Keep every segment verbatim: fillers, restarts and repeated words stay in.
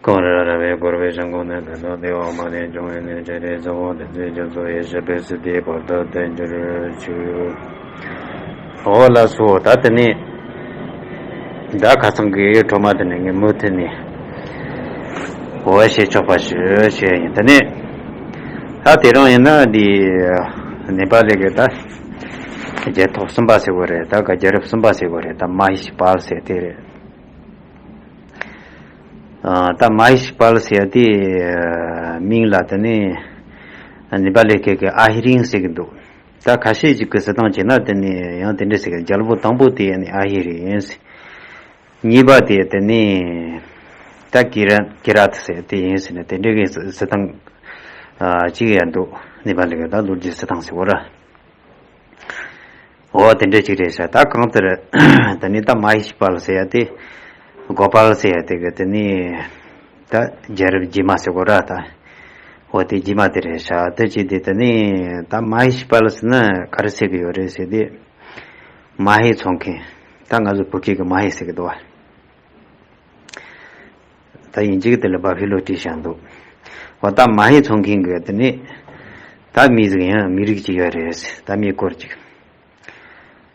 གངས་རི་ར་བས་བསྐོར་བའི་ཞིང་ཁམས་ནས། ཕན་ཐོགས་འདི་འོག་མ་ནས་བྱུང་བའི་གནས། ཆེ་འབྲིང་ཚ་བོ་དེ་ཚོའི་རྒྱ་མཚོ་ཡི་ཞབས་པད་སྲིད་མཐའི་བར་དུ་བརྟན་གྱུར་ཅིག། འོ་ལགས་སོ། ད་དེ་ནས་ད་ཁ་སང་གི་འཕྲོ་མ་དེ་ནས་ངས་མུ་མཐུད་ནས་འོ་བཤད་ཆོག་པ་ཞུ་བྱས་ཡིན། དེ་ནས་ད་དེ་རིང་ཡིན་ན་འདི་ནེ་པ་ལི་གི་ད་རྒྱལ་ཐོབ་གསུམ་པ་ཟེར་དགོས་རེད། ད་ག་རྒྱལ་རབས་གསུམ་པ་ཟེར་དགོས་རེད། ད་མ་ཧེ་ཤི་པཱལ་ཟེར་དེ་རེད། ཨ། ད་མ་ཧེ་ཤི་པཱལ་ཟེར་ཡ་དེ་མིང་ལ་དེ་ནི་ནེ་པ་ལི་སྐད་ཀྱི་ཨ་ཧི་རིང་ཟེར་གི་འདུག། ད་ཁ་ཤས་ཅིག་གི་ཟེར་སྟངས་བྱས་ན་དེ་ནི་ཡང་དེ་འདྲ་ཟེར་གི། རྒྱལ་པོ་དང་པོ་དེ་ནི་ཨ་ཧི་རིང་ཡིན་ཟེར། གཉིས་པ་དེ་དེ་ནི་ད་ཀི་ར་ཀི་ར་ཐ་ཟེར་དེ་ཡིན་ཟེར་ནས་དེ་འདྲ་གི་ཟེར་སྟངས་ཨ་ཅིག་ཡང་འདུག། ནེ་པ་ལི་གི་ད་ལོ་རྒྱུས་ཟེར་སྟངས་ཟེར་བ་ར། འོ་དེ་འདྲ་ཅིག་རེད་ཤག། ད་གང་ལྟར་དེ་ནི་ད་མ་ཧེ་ཤི་པཱལ་ཟེར་ཡ་དེ། གོ་པཱལ་ཟེར་ཡ་དེ་གི་དེ་ནི་ད་རྒྱལ་རབས་རྗེས་མ་ཟེར་གོ་ར་ད། འོ་དེ་རྗེས་མ་དེ་རེད་ཤག། དེ་ཅི་དེ་དེ་ནི་ད་མ་ཧེ་ཤི་པཱལ་ཟེར་ན་ག་རེ་ཟེར་གི་ཡོད་རེད་ཟེར་དེ། མ་ཧེ་འཚོ་མཁན། ད་ང་ཚོ་བོད་སྐད་གི་མ་ཧེ་ཟེར་གི་འདུག་བ། ད་ཡིན་གཅིག་དེ་ལ་བ་ཧི་ལོ་བྲིས་བཞག་འདུག། འོ་ད་མ་ཧེ་འཚོ་མཁན་གི་དེ་ནི་ད་མི་ཟིག་ཡང་མི་རིགས་ཅིག་ཡོད་རེད། ད་མི་སྐོར་ཅིག།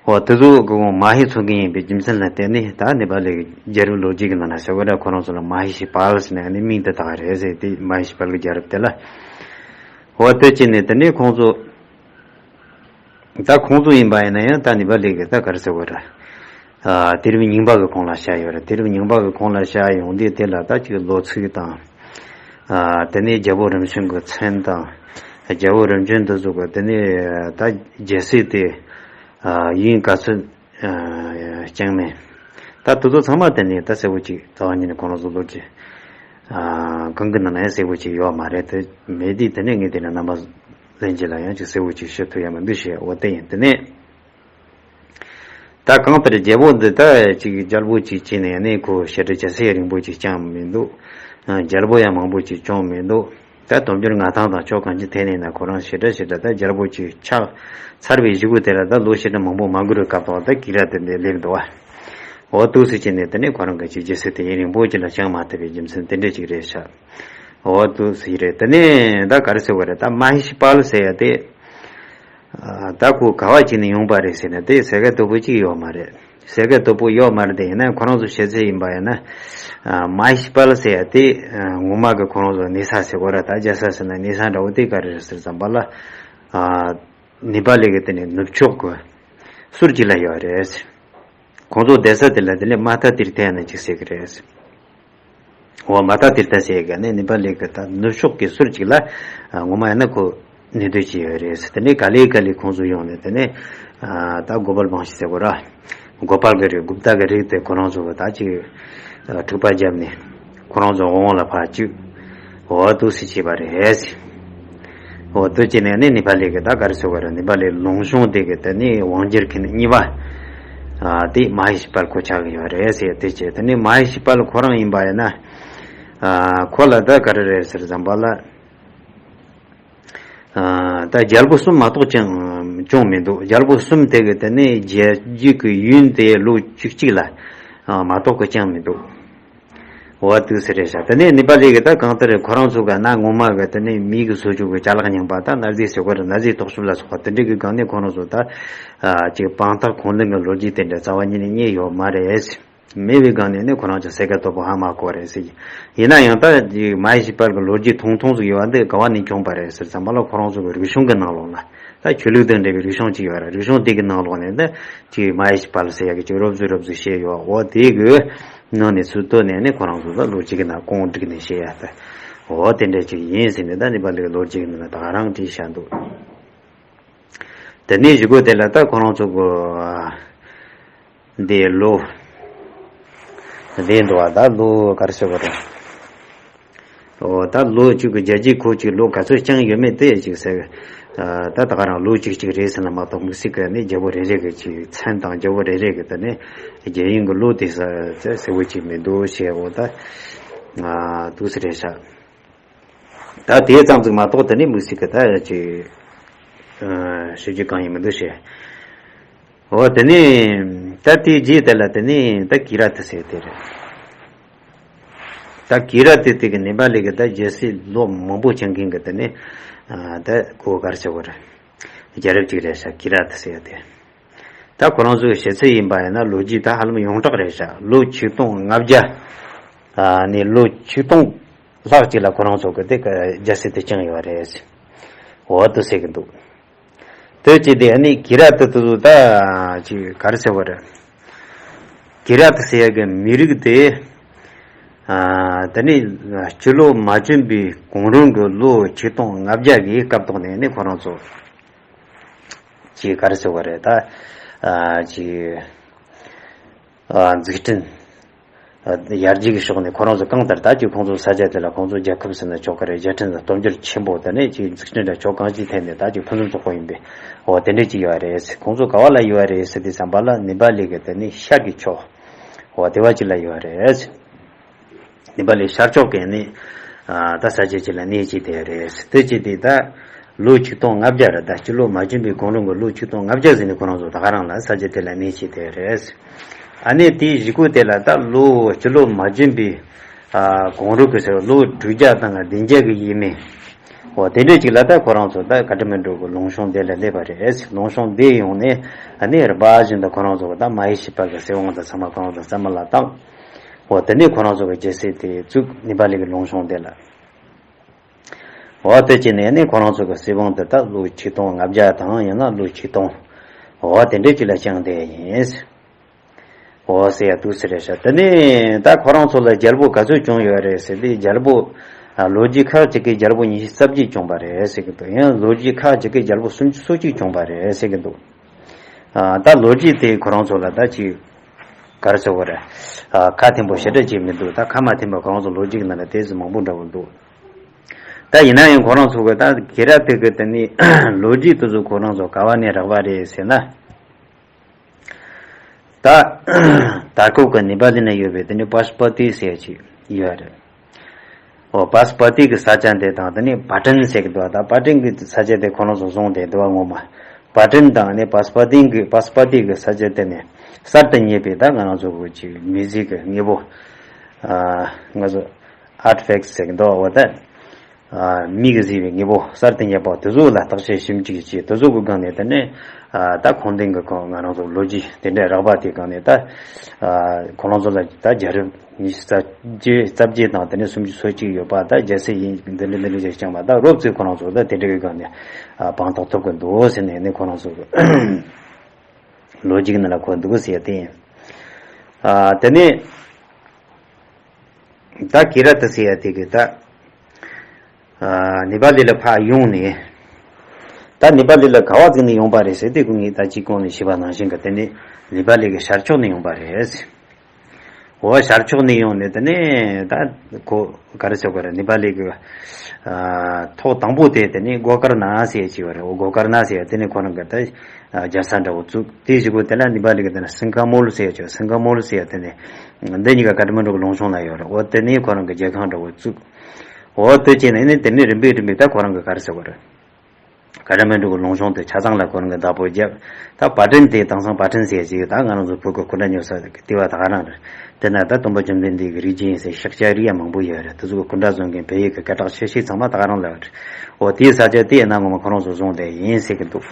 འོ་དེ་ཚོ་གི་མ་ཧེ་འཚོ་མཁན་ཡིན་པའི་རྒྱུ་མཚན་ལ་བརྟེན་ནས་ད་ནེ་པ་ལི་རྒྱལ་རབས་ལོ་རྒྱུས་ཀྱི་ནང་ན་ཟེར་བ་འདྲ། ཁོ་རང་ཚོ་ལ་མ་ཧེ་ཤི་པཱལ་ཟེར་ནས་ནི་མིང་དེ་བཏགས་རེད་ཟེར་དེ། མ་ཧེ་ཤི་པཱལ་གི་རྒྱལ་རབས་དེ་ལ། འོ་དེ་བྱས་ནས་དེ་ནས་ཁོང་ཚོ། ད་ཁོང་ཚོ་ཡིན་པ་ཡིན་ན་ཡང་ད་ནེ་པ་ལི་གི་ད་ག་རེ་ཟེར་དགོས་ར། ཨ། དུས་རབས་རྙིང་པ་གི་གོང་ལ་བཞག་ཡོད་ར། དུས་རབས་རྙིང་པ་གི་གོང་ལ་བཞག་ཡོང་དུས་དེ་ལ་ད་ཅིག་ལོ་ཚིགས་དང་། ཨ། དེ་ནས་རྒྱལ་པོ་རིམ་བྱོན་གྱི་མཚན་དང་། རྒྱལ་པོ་རིམ་བྱོན་དེ་ཚོ་གི་དེ་ནས་ད་རྒྱལ་སྲིད་དེ། ཨ། ཡུན་ག་ཚོད་ཨ་བསྐྱངས་མིན། ད་དེ་ཚོ་ཚང་མ་དེ་ནས་ད་གསལ་པོ་ཅིག་རྩ་བ་ཉིད་ནས་ཁོང་རང་ཚོ་ལོ་རྒྱུས་ཨ་གང་གི་ནང་ན་ཡང་གསལ་པོ་ཅིག་ཡོད་མ་རེད། དེ་མེད་དུས་དེ་ནས་ངས་དེ་ནས་རྣམ་པ་ལྷན་རྒྱས་ལ་ཡང་ཅིག་གསལ་པོ་ཅིག་ཞུ་ཐུབ་ཡ་མི་འདུག་ཞེས། འོ་དེ་ཡིན། དེ་ནས་ད་གང་ལྟར་རྒྱལ་པོ་འདི་ད་ཅིག་རྒྱལ་པོ་ཅིག་བྱས་ནས་ནི་ཁོ་ཞེ་དྲག་རྒྱལ་སྲིད་རིང་པོ་ཅིག་བསྐྱངས་མི་འདུག། ཨ། རྒྱལ་པོ་ཡང་མང་པོ་ཅིག་བྱུང་མི་འདུག། ད་དུང་ཕྱུར་ལྔ་ཐང་དང་ཕྱོགས་གང་ཅིའི་ཐད་ནས་ན་ཁོ་རང་ཞེ་དྲག་ཞེ་དྲག་ད་རྒྱལ་པོ་ཅིག་ཆགས་ཚར་བའི་གཞུག་གུ་དེ་ལ་ད་ལོ་ཞེ་དྲག་མང་པོ་མ་འགོར་བའི་སྐབས་དང་ད་ཀི་ར་དེ་འདི་སླེབས་འདུག་བ། འོ་འདུག་སེ་བྱས་ནས་དེ་ནས་ཁོ་རང་གི་ཅིག་རྒྱལ་སྲིད་དེ་ཡུན་རིང་པོ་ཅིག་ལ་བསྐྱངས་མ་ཐུབ་པའི་རྒྱུ་མཚན་དེ་འདྲ་ཅིག་རེད་ཤག། འོ་འདུག་སེ་རེད། དེ་ནས་ད་ག་རེ་ཟེར་བ་རེད། ད་མ་ཧེ་ཤི་པཱལ་ཟེར་ཡ་དེ། ཨ། ད་ཁོ་ག་བ་ཅིག་ནས་ཡོང་པ་རེད་ཟེར་ན་དེ་ཟེར་ག་དོད་པོ་ཅིག་ཡོད་མ་རེད། ཟེར་ག་དོད་པོ་ཡོད་མ་རེད། དེ་ཡིན་ན་ཁོ་རང་ཚོ་བཤད་ཚད་ཡིན་པ་ཡིན་ན། ཨ། མ་ཧེ་ཤི་པཱལ་ཟེར་ཡ་དེ། ཨ། ངོ་མ་གི་ཁོ་རང་ཚོ་གནས་ས་ཟེར་དགོས་ར། ད་རྒྱལ་ས་ཟེར་ན་གནས་ས་འདྲ་བོ་དེ་ག་རེ་རེད་ཟེར་ཙམ་པ་ལ། ཨ། ནེ་པ་ལི་གི་དེ་ནས་ནུབ་ཕྱོགས་ཀྱི་ཟུར་གཅིག་ལ་ཡོད་རེད། ཁོང་ཚོ་བསྡད་ས་དེ་ལ་དེ་ནས་མ་ཐ་ཏིར་ཐ་ཡ་ན་ཅིག་ཟེར་གི་རེད། འོ་མ་ཐ་ཏིར་ཐ་ཟེར་ག་ནས་ནེ་པ་ལི་གི་ད་ནུབ་ཕྱོགས་ཀྱི་ཟུར་གཅིག་ལ། ཨ། ངོ་མ་ཡིན་ན་ཁོ་གནས་སྡོད་ཀྱི་ཡོད་རེད། དེ་ནས་ག་ལེ་ག་ལེ་ཁོང་ཚོ་ཡོང་ནས་དེ་ནས། ཨ། ད་གོ་པལ་བང་ཤི་ཟེར་དགོས་ར། གོ་པལ་གི་རིགས། གུབ་ཏ་གི་རིགས་དེ་ཁོ་རང་ཚོ་གི་ད་ཅིག་ཨ། འཁྲུག་པ་བརྒྱབ་ནས་ཁོ་རང་ཚོ་དབང་ལ་ཕར་བཅུག། འོ་འདུག་སེ་བྱས་པ་རེད། འོ་འདུག་བྱས་ནས་ནི་ནེ་པ་ལི་གི་ད་ག་རེ་ཟེར་དགོས་རེད། ནེ་པ་ལི་ལུང་གཤོང་དེ་གི་དེ་ནི་དབང་སྒྱུར་མཁན་གཉིས་པ། ཨ། དེ་མ་ཧེ་ཤི་པཱལ་ཁོ་ཆགས་ཀྱི་ཡོད་རེད་ཟེར། དེ་བྱས་དེ་ནི་མ་ཧེ་ཤི་པཱལ་ཁོ་རང་ཡིན་པ་ཡིན་ན། ཨ། ཁོ་ལ་ད་ག་རེ་རེད་ཟེར་ཙམ་པ་ལ། ཨ། ད་རྒྱལ་པོ་གསུམ་མ་གཏོགས་ཅང་བྱུང་མི་འདུག། རྒྱལ་པོ་གསུམ་དེ་གི་དེ་ནས་རྒྱལ་རྒྱུད་ཀྱི་ཡུན་དེ་ལོ་བཅུ་གཅིག་ལ། ཨ། མ་གཏོགས་ཀྱི་བསྐྱངས་མི་འདུག། འོ་འདུག་སེ་རེད་ཤག། དེ་ནས་ནེ་པ་ལི་གི་ད་གང་ལྟར་ཁོ་རང་ཚོ་ག་ན་ངོ་མ་གི་དེ་ནས་མི་གི་གསོ་སྐྱོང་གི་ཅ་ལག་རྙིང་པ་ད་གནའ་རྫས་ཟེར་དགོས་རེད། གནའ་རྫས་རྟོག་ཞིབ་ལ་སོགས་པ་དེ་འདྲ་གི་སྒང་ནས་ཁོ་རང་ཚོ་ད། ཨ། ཅིག་དཔང་རྟགས་ཁུངས་ལྡན་གྱི་ལོ་རྒྱུས་དེ་འདྲ་རྩ་བ་ཉིད་ནས་རྙེད་ཡོད་མ་རེད། མེད་པའི་སྒང་ནས་ནི་ཁོ་རང་ཚོ་ཟེར་ག་དོད་པོ་ཧ་མ་གོ་རེད་ཟེར། ཡིན་ན་ཡང་ད་མ་ཧེ་ཤི་པཱལ་གི་ལོ་རྒྱུས་ཐུང་ཐུང་ཟིག་ཡོད་པ་འདི་ག་བ་ནས་བྱུང་པ་རེད་ཟེར་ཙམ་པ་ལ། ཁོ་རང་ཚོ་གི་རིག་གཞུང་གི་ནང་ལོགས་ལ། ད་ཆོས་ལུགས་དང་འབྲེལ་བའི་རིག་གཞུང་ཅིག་ཡོད་རེད། རིག་གཞུང་དེ་གི་ནང་ལོགས་ནས་ད་ཅིག་མ་ཧེ་ཤི་པཱལ་ཟེར་ཡ་གི་ཅིག་རོབ་ཙམ་རོབ་ཙམ་བཤད་ཡོད། འོ་དེ་གི་ནང་ནས་ཚུར་བཏོན་ནས་ནི་ཁོ་རང་ཚོ་ད་ལོ་གཅིག་གི་ནང་ཀོང་བསྒྲིགས་ནས་བཤད་ཡ་ད། འོ་དེ་འདྲ་ཅིག་ཡིན་ཟེར་ནས་ད་ནེ་པ་ལི་གི་ལོ་རྒྱུས་ནང་ད་ག་རང་བྲིས་བཞག་འདུག། དེ་ནས་གཞུག་གུ་དེ་ལ་ད་ཁོ་རང་ཚོ་གི་འདི་ལོ། འདི་འདུག་བ། ད་ལོ་ག་རེ་ཟེར་བ་རེད། འོ་ད་ལོ་གཅིག་གི་རྒྱལ་རྒྱུད་ཁོ་གཅིག་ལོ་ག་ཚོད་བསྐྱངས་ཡོད་མེད་དེ་ཅིག་ཟེར། ཨ། ད་ད་ག་རང་ལོ་གཅིག་གཅིག་རེད་ཟེར་ན་མ་གཏོགས། དམིགས་བསལ་གི་ནི་རྒྱལ་པོ་རེ་རེ་གི་ཅིག་མཚན་དང་རྒྱལ་པོ་རེ་རེ་གི་དེ་ནས་རྒྱལ་ཡུན་གི་ལོ་དེ་ཟེར་ཟེར་བོ་ཅིག་མི་འདུག་ཞེས། འོ་ད། ཨ། འདུག་སེ་རེད་ཤག། ད་དེ་ཙམ་ཟིག་མ་གཏོགས་དེ་ནི་དམིགས་བསལ་གི་ད་ཅིག་ཨ། ཞུ་རྒྱུ་གང་ཡང་མི་འདུག་ཞེས། འོ་དེ་ནས་ད་དེའི་རྗེས་དེ་ལ་དེ་ནས་ད་ཀི་ར་ཐི་ཟེར་དེ་རེད། ད་ཀི་ར་ཏི་དེ་གི་ནེ་པ་ལི་གི་ད་རྒྱལ་སྲིད་ལོ་མང་པོ་བྱུང་མཁན་གི་དེ་ནི་ད་གོ་གར་ཆེ་བོ་རེད། རྒྱལ་རབས་གཅིག་རེད་ཤག་ཀི་ར་ཏི་ཟེར་ཡ་དེ། ད་ཁོ་རང་ཚོའི་བཤད་ཚུལ་ཡིན་པ་ཡིན་ན་ལོ་རྒྱུས་ད་ཧ་ལམ་ཡོངས་གྲགས་རེད་ཤག་ལོ་ཆིག་སྟོང་ལྔ་བརྒྱ་ནས་ལོ་ཆིག་སྟོང་ལྷག་ཅིག་ལ་ཁོ་རང་ཚོ་གི་དེ་གི་རྒྱལ་སྲིད་དེ་བསྐྱངས་ཡོད་རེད། འོ་དེ་ཟེར་གི་འདུག་དེ་ཅི་དེ་ནི་ཀི་ར་ཏི་དེ་ཚོ་ད་ཅི་ག་རེ་ཟེར་བ་རེད། ཀི་ར་ཏི་ཟེར་ཡ་གི་མི་རིགས་དེ་ཨ་དེ་ནི་སྤྱི་ལོ་མ་བྱོན་པའི་གོང་རིམ་གི་ལོ་ཆིག་སྟོང་ལྔ་བརྒྱ་གི་སྐབས་ཐོག་ནས་ནི་ཁོ་རང་ཚོ་ཅི་ག་རེ་ཟེར་བ་རེད་ད། ཨ་ཅི་ཨ་འཛུགས་སྐྲུན། ཨ་ཡར་རྒྱས་ཀྱི་ཕྱོགས་ནས་ཁོ་རང་ཚོ་གང་ལྟར་ད་ཅིག་ཁོང་ཚོ་ས་ཆ་དེ་ལ་ཁོང་ཚོ་རྒྱལ་ཁབ་ཟེར་ན་ཆོག་གི་རེད། རྒྱལ་ཕྲན་ལ་སྟོབས་འབྱོར་ཆེན་པོ་དེ་ནས་ཅིག་འཛུགས་སྐྲུན་ལ་ཕྱོགས་གང་ཅིའི་ཐད་ནས་ད་ཅིག་ཕུན་སུམ་ཚོགས་པོ་ཡིན་པས། འོ་དེ་འདྲས་ཅིག་ཡོད་རེད། ཁོང་ཚོ་ག་བ་ལ་ཡོད་རེད་ཟེར་དུས་ཙམ་པ་ལ་ནེ་པ་ལི་གི་དེ་ནས་ཤར་གྱི་ཕྱོགས། འོ་དེ་བ་ཅིག་ལ་ཡོད་རེད། ནེ་པ་ལི་ཤར་ཕྱོགས་ཀྱི་ནི་ཨ་ད་ས་ཆ་ཅིག་ལ་གནས་བྱས་བསྡད་རེད། དེ་ཅི་དེ་ད་ལོ་ཆིག་སྟོང་ལྔ་བརྒྱ་རེད། ད་སྤྱི་ལོ་མ་བྱོན་པའི་གོང་རིམ་གྱི་ལོ་ཆིག་སྟོང་ལྔ་བརྒྱ་ཟིན་ནས་ཁོ་རང་ཚོ་ད་ག་རང་ལ་ས་ཆ་དེ་ལ་གནས་བྱས་བསྡད་རེད། ཨ་ནི་དེའི་གཞུག་གུ་དེ་ལ་ད་ལོ་སྤྱི་ལོ་མ་བྱོན་པའི་ཨ་གོང་རིམ་གྱི་ཟེར་ལོ་དྲུག་བརྒྱ་དང་བདུན་བརྒྱ་གི་ཡས་མས། འོ་དེ་འདྲས་ཅིག་ལ་ད་ཁོ་རང་ཚོ་ད་ཀ་ཏ་མན་ཌུ་གི་ལུང་གཤོང་དེ་ལ་སླེབས་པ་རེད། ལུང་གཤོང་དེ་ཡོང་ནས་ཨ་ནི་རིམ་པ་བཞིན་དུ་ཁོ་རང་ཚོ་གི་ད་མ་ཧེ་ཤི་པ་གི་སྲིད་དབང་དང་ཚང་མ་ཁོ་རང་ཚོ་རྩ་མེད་ལ་བཏང་། འོ་དེ་ནས་ཁོ་རང་ཚོ་གི་རྒྱལ་སྲིད་དེ་བཙུགས། ནེ་པ་ལི་གི་ལུང་གཤོང་དེ་ལ། འོ་དེ་བྱས་ནས་ནི་ཁོ་རང་ཚོ་གི་སྲིད་དབང་དེ་ད་ལོ་ཆིག་སྟོང་ལྔ་བརྒྱ་དང་ཡང་ན་ལོ་ཆིག་སྟོང་། འོ་དེ་འདྲས་ཅིག་ལ་བསྐྱངས་བསྡད་ཡིན། འོ་ཟེར་ཡ་འདུག་ཟེར་རེད་ཤག་དེ་ནས་ད་ཁོ་རང་ཚོ་ལ་རྒྱལ་པོ་ག་ཚོད་བྱུང་ཡོད་རེད་ཟེར་དུས་རྒྱལ་པོ་ཨ་ལོ་རྒྱུས་ཁག་ཅིག་གིས་རྒྱལ་པོ་ཉི་ཤུ་རྩ་བརྒྱད་བྱུང་བ་རེད་ཟེར་གི་འདུག་ཡང་ལོ་རྒྱུས་ཁག་ཅིག་གིས་རྒྱལ་པོ་སུམ་ཅུ་སོ་གཅིག་བྱུང་བ་རེད་ཟེར་གི་འདུག་ཨ་ད་ལོ་རྒྱུས་དེ་ཁོ་རང་ཚོ་ལ་ད་ཅིག་ག་རེ་ཟེར་དགོས་རེད། ཨ་ཁ་འཐེན་པོ་ཞེ་དྲག་ཅིག་མི་འདུག་ད་ཁ་མ་འཐེན་པ་ཁོ་རང་ཚོ་ལོ་རྒྱུས་ཀྱི་ནང་ལ་དེ་ཚོ་མང་པོ་འདྲ་བོ་འདུག་ད་ཡིན་ན་ཡང་ཁོ་རང་ཚོ་གི་ད་ཀི་ར་ཏི་གི་དེ་ནི་ལོ་རྒྱུས་དེ་ཚོ་ཁོ་རང་ཚོ་ག་བ་ནས་རག་པ་རེད་ཟེར་ན། ད་ད་སྐབས་ཀྱི་ནེ་པ་ལི་ན་ཡོད་པའི་དེ་ནི་པ་སུ་པ་ཏི་ཟེར་ཅིག་ཡོད་རེད། འོ་པ་སུ་པ་ཏི་གི་ས་ཆ་འདི་དང་དེ་ནི་པ་ཏན་ཟེར་གི་འདུག་ད་པ་ཏན་གི་ས་ཆ་དེ་ཁོ་རང་ཚོ་བཟུང་སྟེ་འདུག་བ་ངོ་མ། པ་ཏན་དང་ནི་པ་སུ་པ་ཏི་གི་པ་སུ་པ་ཏི་གི་ས་ཆ་དེ་ནི་གསར་དུ་རྙེད་པའི་ད་ང་རང་ཚོ་གི་ཅིག་མི་ཟིག་གི་དངོས་པོ། ཨ་ང་ཚོ་ཨར་ཊི་ཕེག་ཊི་ཟེར་གི་འདུག་འོ་ད། ཨ་མིག་གིས་གཟིགས་པའི་དངོས་པོ་གསར་དུ་རྙེད་པ་དེ་ཚོ་ལ་བརྟག་དཔྱད་ཞིབ་འཇུག་བྱས། དེ་ཚོ་གི་སྒང་ནས་དེ་ནས་ཨ་ད་ཁུངས་ལྡན་གྱི་ཁོ་ང་རང་ཚོ་ལོ་རྒྱུས་དེ་འདྲ་རག་པ་དེའི་སྒང་ནས་ད་ཨ་ཁོ་རང་ཚོ་ལ་ད་རྒྱལ་རབས་ཉི་ཤུ་རྩ་བརྒྱད་རྩ་བརྒྱད་དང་དེ་ནས་སུམ་ཅུ་སོ་གཅིག་ཡོད་པ། ད་རྒྱལ་སྲིད་ཡིན་འདི་འདྲ་འདི་འདྲ་ཞིག་བསྐྱངས་པ། ད་རོབ་ཙམ་ཁོ་རང་ཚོ་ད་དེ་འདྲ་གི་སྒང་ནས་ཨ་དཔང་རྟགས་ཐོབ་ཀྱི་འདུག་ཟེར་ནས་ནི་ཁོ་རང་ཚོ་གི་ལོ་རྒྱུས་ནང་ལ་འཁོད་འདུག་ཟེར་ཡ་དེ་ཡིན། ཨ་དེ་ནས། ད་ཀི་ར་ཏི་ཟེར་ཡ་དེ་གི་ད་ཨ་ནེ་པ་ལི་ལ་ཕར་ཡོང་ནས། ད་ནེ་པ་ལི་ལ་ག་བ་བརྩིས་ནས་ཡོང་པ་རེད་ཟེར་དུས་ཁོ་ངས་ད་ཅིག་གོང་ནས་ཞུས་པ་ནང་བཞིན་གི་དེ་ནི་ནེ་པ་ལི་གི་ཤར་ཕྱོགས་ནས་ཡོང་པ་རེད། འོ་ཤར་ཕྱོགས་ནས་ཡོང་ནས་དེ་ནས་ད་ཁོ་ག་རེ་ཟེར་དགོས་རེད། ནེ་པ་ལི་གི་ཨ་ཐོག་དང་པོ་དེ་དེ་ནི་གོ་ཀར་ན་ཟེར་ཡ་ཅིག་ཡོད་རེད། འོ་གོ་ཀར་ན་ཟེར་ཡ་དེ་ནི་ཁོ་རང་གི་ད་ཨ་རྒྱལ་ས་འདྲ་བོ་བཙུགས། དེའི་གཞུག་གུ་དེ་ལ་ནེ་པ་ལི་གི་དེ་ནི་སིང་ག་མོལ་ཟེར་ཡ་ཅིག་སིང་ག་མོལ་ཟེར་ཡ་དེ་ནི། འདི་གཉིས་ཀ་ཀ་ཐ་མན་ཌུ་གི་ལུང་གཤོང་ལ་ཡོད་རེད། འོ་དེ་ནས་ཁོ་རང་གི་རྒྱལ་ཁང་འདྲ་བོ་བཙུགས། འོ་དེ་བྱས་ནས་ནི་དེ་ནས་རིམ་པས་རིམ་པས་ད་ཁོ་རང་གི་ག་རེ་ཟེར་དགོས་རེད། ཀ་ཐ་མན་ཌུ་གི་ལུང་གཤོང་དེ་ཆ་ཚང་ལ་ཁོ་རང་གི་བདག་པོ་བརྒྱབ། ད་པ་ཏན་དེ་དེང་སང་པ་ཏན་ཟེར་ཅིག་ད་ང་རང་ཚོ་བོད་ཀྱི་སྐུ་འདྲ་ཉོ་ས་དེ་བ་ད་ག་རང་རེད། དེ་ན་ད་སྟོན་པ་བཅོམ་ལྡན་འདས་ཀྱི་རིགས་རྒྱུད་ཡིན་ཟེར་ཤཱཀྱ་རིགས་ཡ་མང་པོ་ཡོད་རེད། དེ་ཚོ་གི་སྐུ་འདྲ་བཟོ་མཁན་བལ་ཡུལ་གི་སྐད་གྲགས་ཆེ་ཤོས་ཚང་མ་ད་ག་རང་ལ་ཡོད་རེད། འོ་དེའི་ས་ཆ་དེ་ཡིན་ན་ངོ་མ་ཁོ་རང་ཚོ་བཟུང་བསྡད་ཡིན་ཟེར་གི་འདུག་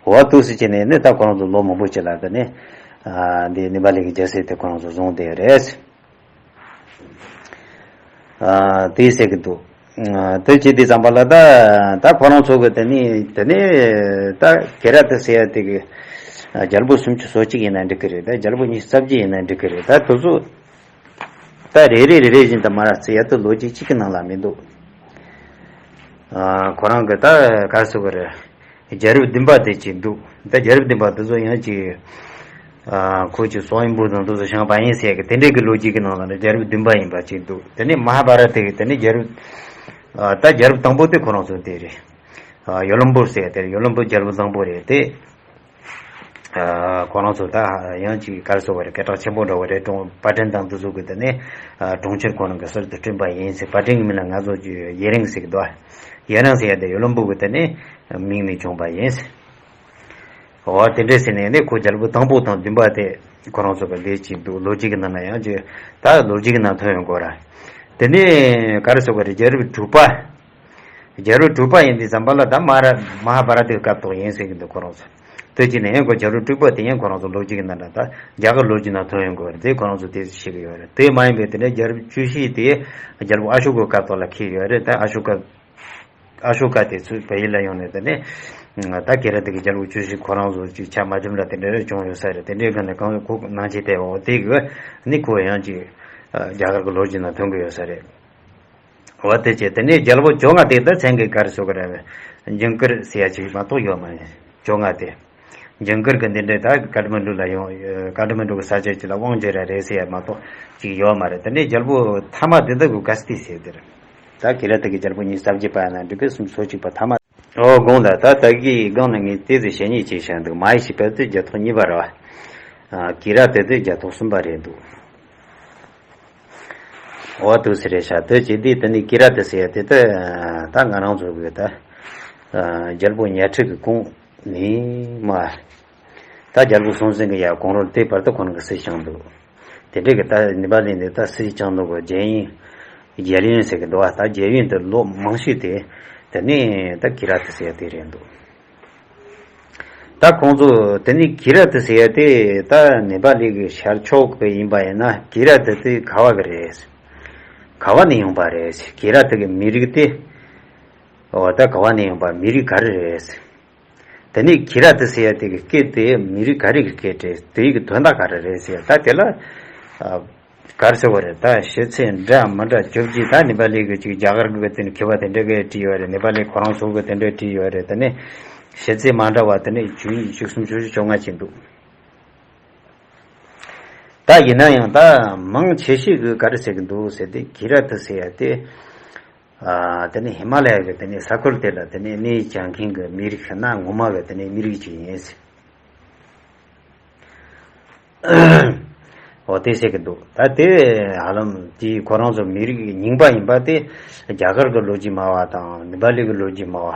འོ་འདུག་སེ་བྱས་ནས་ནི་ད་ཁོ་རང་ཚོ་ལོ་མང་པོ་ཅིག་ལ་དེ་ནས་ཨ་འདི་ནེ་པ་ལི་གི་རྒྱལ་སྲིད་དེ་ཁོ་རང་ཚོ་བཟུང་བསྡད་རེད། ཨ་དེ་ཟེར་གི་འདུག་ཨ་དེ་བྱས་དུས་ཙམ་པ་ལ་ད་ད་ཁོ་རང་ཚོ་གི་དེ་ནས་དེ་ནས་ད་ཀི་ར་ཏི་ཟེར་ཡ་དེ་གི་ཨ་རྒྱལ་པོ་སུམ་ཅུ་སོ་གཅིག་ཡིན་ན་འགྲིག་གི་རེད། ད་རྒྱལ་པོ་ཉི་ཤུ་རྩ་བརྒྱད་ཡིན་ན་འགྲིག་གི་རེད། ད་དེ་ཚོ་ད་རེ་རེ་རེ་རེ་བཞིན་དུ་མར་བརྩི་ཡ་དེ་ལོ་རྒྱུས་གཅིག་གི་ནང་ལ་མི་འདུག་ཨ་ཁོ་རང་གི་ད་ག་རེ་ཟེར་དགོས་རེད། རྒྱལ་རབས་བདུན་པ་དེ་གཅིག་འདུག་ད་རྒྱལ་རབས་བདུན་པ་དེ་ཚོ་ཡང་གཅིག་ཨ་ཁོ་གཅིག་སོག་ཡིན་པོ་དང་དེ་ཚོ་བྱང་བ་ཡིན་ཟེར་གི་དེ་འདྲའི་གི་ལོ་རྒྱུས་ཀྱི་ནང་ལ་ནི་རྒྱལ་རབས་བདུན་པ་ཡིན་པ་གཅིག་འདུག་དེ་ནས་མ་ཧཱ་བྷ་ར་ཏ་གི་དེ་ནས་རྒྱལ་རབས་ཨ་ད་རྒྱལ་རབས་དང་པོ་དེ་ཁོ་རང་ཚོ་དེ་རེད། ཨ་ཡོ་ལམ་པོ་ཟེར་དེ་རེད། ཡོ་ལམ་པོ་རྒྱལ་པོ་བཟང་པོ་རེད་དེ། ཨ་ཁོ་རང་ཚོ་ད་ཡང་ཅིག་ག་རེ་ཟེར་དགོས་རེད། སྐད་གྲགས་ཆེན་པོ་འདྲ་བོ་རེད། གྲོང་པ་ཏན་དང་དེ་ཚོ་གི་དེ་ནས་ཨ་གྲོང་ཁྱེར་ཁོ་རང་གི་གསར་དུ་བསྐྲུན་པ་ཡིན་ཟེར། པ་ཏན་གི་མིང་ལ་ང་ཚོ་ཡེ་རིང་ཟེར་གི་འདུག་ཡེ་རིང་ཟེར་ཡ་དེ་ཡོ་ལམ་པོ་གི་དེ་ནས་མིང་ནས་བྱུང་བ་ཡིན་ཟེར། འོ་དེ་འདྲས་ཟེར་ནས་ནི་ཁོ་རྒྱལ་པོ་དང་པོ་དང་བདུན་པ་དེ་ཁོ་རང་ཚོ་གི་ལས་ཅིག་འདུག་ལོ་རྒྱུས་ཀྱི་ནང་ན་ཡང་ཅིག་ད་ལོ་རྒྱུས་ཀྱི་ནང་ཐོན་ཡོང་གོ་ར། དེ་ནས་ག་རེ་ཟེར་དགོས་རེད། རྒྱལ་རབས་དྲུག་པ། རྒྱལ་རབས་དྲུག་པ་ཡིན་དུས་ཙམ་པ་ལ་ད་མ་ར་མ་ཧཱ་བྷ་ར་ཏའི་སྐབས་ཐོག་ཡིན་ཟེར་གྱི་འདུག་ཁོ་རང་ཚོ། དེ་བྱས་ནས་ཡང་ཁོ་རྒྱལ་རབས་དྲུག་པ་དེ་ཡང་ཁོ་རང་ཚོ་ལོ་རྒྱུས་ཀྱི་ནང་འདྲ་ད་རྒྱ་གར་ལོ་རྒྱུས་ནང་ཐོན་ཡོང་གི་རེད། དེ་ཁོ་རང་ཚོ་དེ་བཤད་ཀྱི་ཡོད་རེད། དེ་མ་ཡིན་པའི་དེ་འདྲ་རྒྱལ་རབས་བཅུ་བཞི་དེ་རྒྱལ་པོ་ཨ་ཤོ་ཀའི་སྐབས་ཐོག་ལ་འཁེལ་ཡོད་རེད། ད་ཨ་ཤོ་ཀ་ཨ་ཤོ་ཀ་དེ་ཚོས་བལ་ཡུལ་ལ་ཡོང་ནས་དེ་ནས་ད་ཀི་ར་ཏི་གི་རྒྱལ་པོ་བཅུ་བཞི་ཁོ་རང་ཚོ་ཅིག་ཆ་མ་འཇོམས་ལ་དེ་འདྲ་རེ་བྱུང་ཡོད་ས་རེད། དེ་འདྲའི་སྒང་ནས་གང་ཁོ་ནང་ཆེ་དེ་འོ་དེ་གི་ནི་ཁོ་ཡང་ཅིག་རྒྱ་གར་གི་ལོ་རྒྱུས་ནང་ཐོན་གི་ཡོད་ས་རེད། འོ་དེ་བྱས་དེ་ནས་རྒྱལ་པོ་བཅོ་ལྔ་དེ་ད་མཚན་གི་ག་རེ་ཟེར་གི་རེད། ཇིང་གིར་ཟེར་ཡ་ཅིག་མ་གཏོགས་ཡོད་མ་རེད། བཅོ་ལྔ་དེ། ཇིང་གིར་གི་འདི་འདྲའི་ད་ཀ་ཐ་མན་ཌུ་ལ་ཡོང་། ཀ་ཐ་མན་ཌུ་གི་ས་ཆ་ཅིག་ལ་དབང་བྱེད་ར་རེད་ཟེར་ཡ་མ་གཏོགས་ཅིག་ཡོད་མ་རེད། དེ་ནས་རྒྱལ་པོ་ཐ་མ་དེ་ད་གི་ག་སི་ཏི་ཟེར་དེ་རེད། ད་ཀི་ར་ཏི་གི་རྒྱལ་པོ་ཉི་ཤུ་རྩ་བརྒྱད་པ་ཡིན་ན་འགྲིག་གི་སུམ་ཅུ་སོ་གཅིག་པ་ཐ་མ། ཨོ་དགོངས་དག་ད་ད་གི་སྒང་ནས་ངས་དེ་ཚོ་བཤད་ཉེས་ཅིག་བཤད་འདུག་མ་ཧཱ་ཤི་པ་དེ་རྒྱལ་ཐོག་གཉིས་པ་རེད་བ། ཀི་ར་ཏི་དེ་རྒྱལ་ཐོག་གསུམ་པ་རེད་འདུག་འོ་དུ་ཟེར་རེད་ཤག་དེ་བྱེད་དུས་དེ་ནི་ཀི་ར་ཏི་ཟེར་ཡ་དེ་ད་ད་ང་རང་ཚོ་གི་ད་རྒྱལ་པོ་ཉ་ཁྲི་གི་གོང་ནས་མ་ད་རྒྱལ་པོ་སྲོང་བཙན་གི་ཡ་གོང་རོལ་དེ་བར་དུ་ཁོ་རང་གི་སྲིད་བསྐྱངས་འདུག་དེ་འདྲའི་གི་ད་ནི་པ་ལི་ནི་ད་སྲིད་བསྐྱངས་འདུག་གི་རྒྱལ་ཡུམ་རྒྱལ་ཡུམ་ཟེར་གི་འདུག་བ། ད་རྒྱལ་ཡུམ་དེ་ལོ་མང་ཤོས་དེ་དེ་ནི་ད་ཀི་ར་ཏི་ཟེར་ཡ་དེ་རེད་འདུག་ད་ཁོང་ཚོ་དེ་ནི་ཀི་ར་ཏི་ཟེར་ཡ་དེ་ད་ནེ་པ་ལི་གི་ཤར་ཕྱོགས་གི་ཡིན་པ་ཡིན་ན་ཀི་ར་ཏི་དེ་ག་བ་གི་རེད། ག་བ་ནས་ཡོང་པ་རེད། ཀི་ར་ཏི་གི་མི་རིགས་དེ་འོ་ད་ག་བ་ནས་ཡོང་པ། མི་རིགས་ག་རེ་རེད། དེ་ནི་ཀི་ར་ཏི་ཟེར་ཡ་དེ་གི་སྐད་དེ་མི་རིགས་ག་རེ་གི་སྐད་རེད། དེ་གི་དོན་དག་ག་རེ་རེད་ཟེར་ཡ་ད་དེ་ལ་ཨ། ག་རེ་ཟེར་བ་རེད། ད་ཤེས་ཚད་འདྲ་མི་འདྲ་བཅོ་བརྒྱད་ད་ནེ་པ་ལི་གི་ཅིག་རྒྱ་གར་གི་དེ་ནི་མཁས་པ་དེ་འདྲ་གིས་བྲིས་ཡོད་རེད། ནེ་པ་ལི་ཁོ་རང་ཚོ་གི་དེ་འདྲ་བྲིས་ཡོད་རེད། དེ་ནི་ཤེས་ཚད་མ་འདྲ་བ་དེ་ནི་བཅུ་གཉིས་བཅུ་གསུམ་བཅུ་བཞི་བཅོ་ལྔ་ཅིག་འདུག་ད་ཡིན་ན་ཡང་ད་མང་ཆེ་ཤོས་གིས་ག་རེ་ཟེར་གི་འདུག་ཟེར་དུས་ཀི་ར་ཏི་ཟེར་ཡ་དེ་ཨ་དེ་ནི་ཧི་མ་ལ་ཡ་གི་དེ་ནི་ས་ཁུལ་དེ་ལ་དེ་ནི་གནས་སྐྱོང་མཁན་གི་མི་རིགས་གནའ་ངོ་མ་གི་དེ་ནི་མི་རིགས་ཅིག་ཡིན་ཟེར། འོ་དེ་ཟེར་གི་འདུག་ད་དེ་ཧ་ལམ་དེ་ཁོ་རང་ཚོ་མི་རིགས་རྙིང་པ་ཡིན་པ་དེ་རྒྱ་གར་གི་ལོ་རྒྱུས་སྨྲ་བ་དང་ནེ་པ་ལི་གི་ལོ་རྒྱུས་སྨྲ་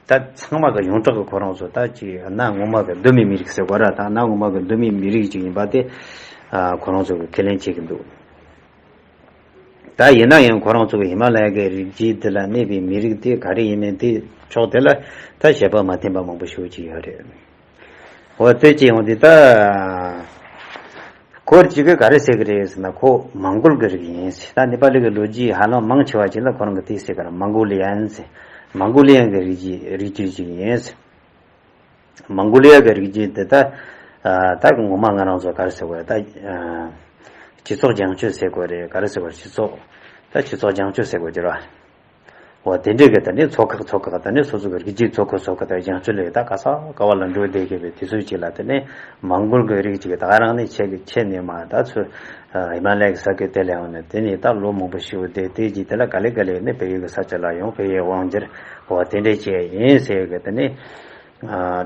བ་ད་ཚང་མ་གི་ཡོངས་གྲགས་གི་ཁོ་རང་ཚོ་ད་ཅིག་གནའ་ངོ་མ་གི་གདོད་མའི་མི་རིགས་ཟེར་དགོས་ར། ད་གནའ་ངོ་མ་གི་གདོད་མའི་མི་རིགས་ཅིག་ཡིན་པ་དེ་ཨ་ཁོ་རང་ཚོ་གི་ཁས་ལེན་བྱེད་གི་འདུག་ད་ཡིན་ན་ཡང་ཁོ་རང་ཚོ་གི་ཧི་མ་ལ་ཡ་གི་རི་རྒྱུད་དེ་ལ་གནས་པའི་མི་རིགས་དེ་ག་རེ་ཡིན་མིན་དེ་ཕྱོགས་དེ་ལ་ད་བཤད་པ་མ་མཐུན་པ་མང་པོ་ཞེ་པོ་ཅིག་ཡོད་རེད། འོ་དེ་ཅི་ཡོང་དུས་ད་ཁོ་གཅིག་གིས་ག་རེ་ཟེར་གི་རེད་ཟེར་ན་ཁོ་མོང་གོལ་གི་རིགས་ཡིན་ཟེར། ད་ནེ་པ་ལི་གི་ལོ་རྒྱུས་ཧ་ལམ་མང་ཆེ་བ་ཅིག་ལ་ཁོ་རང་གི་དེ་ཟེར་གི་རེད། མོང་གོ་ལི་ཡན་ཟེར། མོང་གོ་ལི་ཡན་གི་རིགས་རྒྱུད་རིགས་རྒྱུད་ཅིག་ཡིན་ཟེར། མོང་གོ་ལི་ཡ་གི་རིགས་རྒྱུད་དེ་ད་ད་གི་ངོ་མ་ང་རང་ཚོ་ག་རེ་ཟེར་དགོས་རེད། ད་སྤྱི་ཚོགས་བྱང་ཆུབ་ཟེར་དགོས་རེད། ག་རེ་ཟེར་དགོས་རེད། སྤྱི་ཚོགས་ད་སྤྱི་ཚོགས་བྱང་ཆུབ་ཟེར་དགོས་རྒྱུ་རེད་བ། འོ་དེ་འདྲས་གི་དེ་ནས་ཚོ་ཁག་ཚོ་ཁག་དེ་ནས་སོ་སོ་གི་རིགས་རྒྱུད་ཚོ་ཁག་ཚོ་ཁག་དེ་བྱང་ཆུབ་ལས་ད་ག་ས་ག་བ་ལ་འགྲོ་བསྡད་གི་བའི་དུས་ཚོད་ཅིག་ལ་དེ་ནས་མོང་གོལ་གི་རིགས་ཅིག་ད་ག་རང་ནས་ཆད་གི་ཆད་ནས་མ་ད་ཚུར་ཧི་མ་ལ་ཡའི་ས་ཁུལ་དེ་ལ་ཡོང་ནས་དེ་ནས་ད་ལོ་མང་པོ་ཞིག་བསྡད་དེ་ཅིག་དེ་ལ་ག་ལེ་ག་ལེ་ནས་བལ་ཡུལ་གི་ས་ཆ་ལ་ཡོང་། བལ་ཡུལ་དབང་སྒྱུར་འོ་དེ་འདྲས་བྱས་ཡིན་ཟེར་གི་དེ་ནས་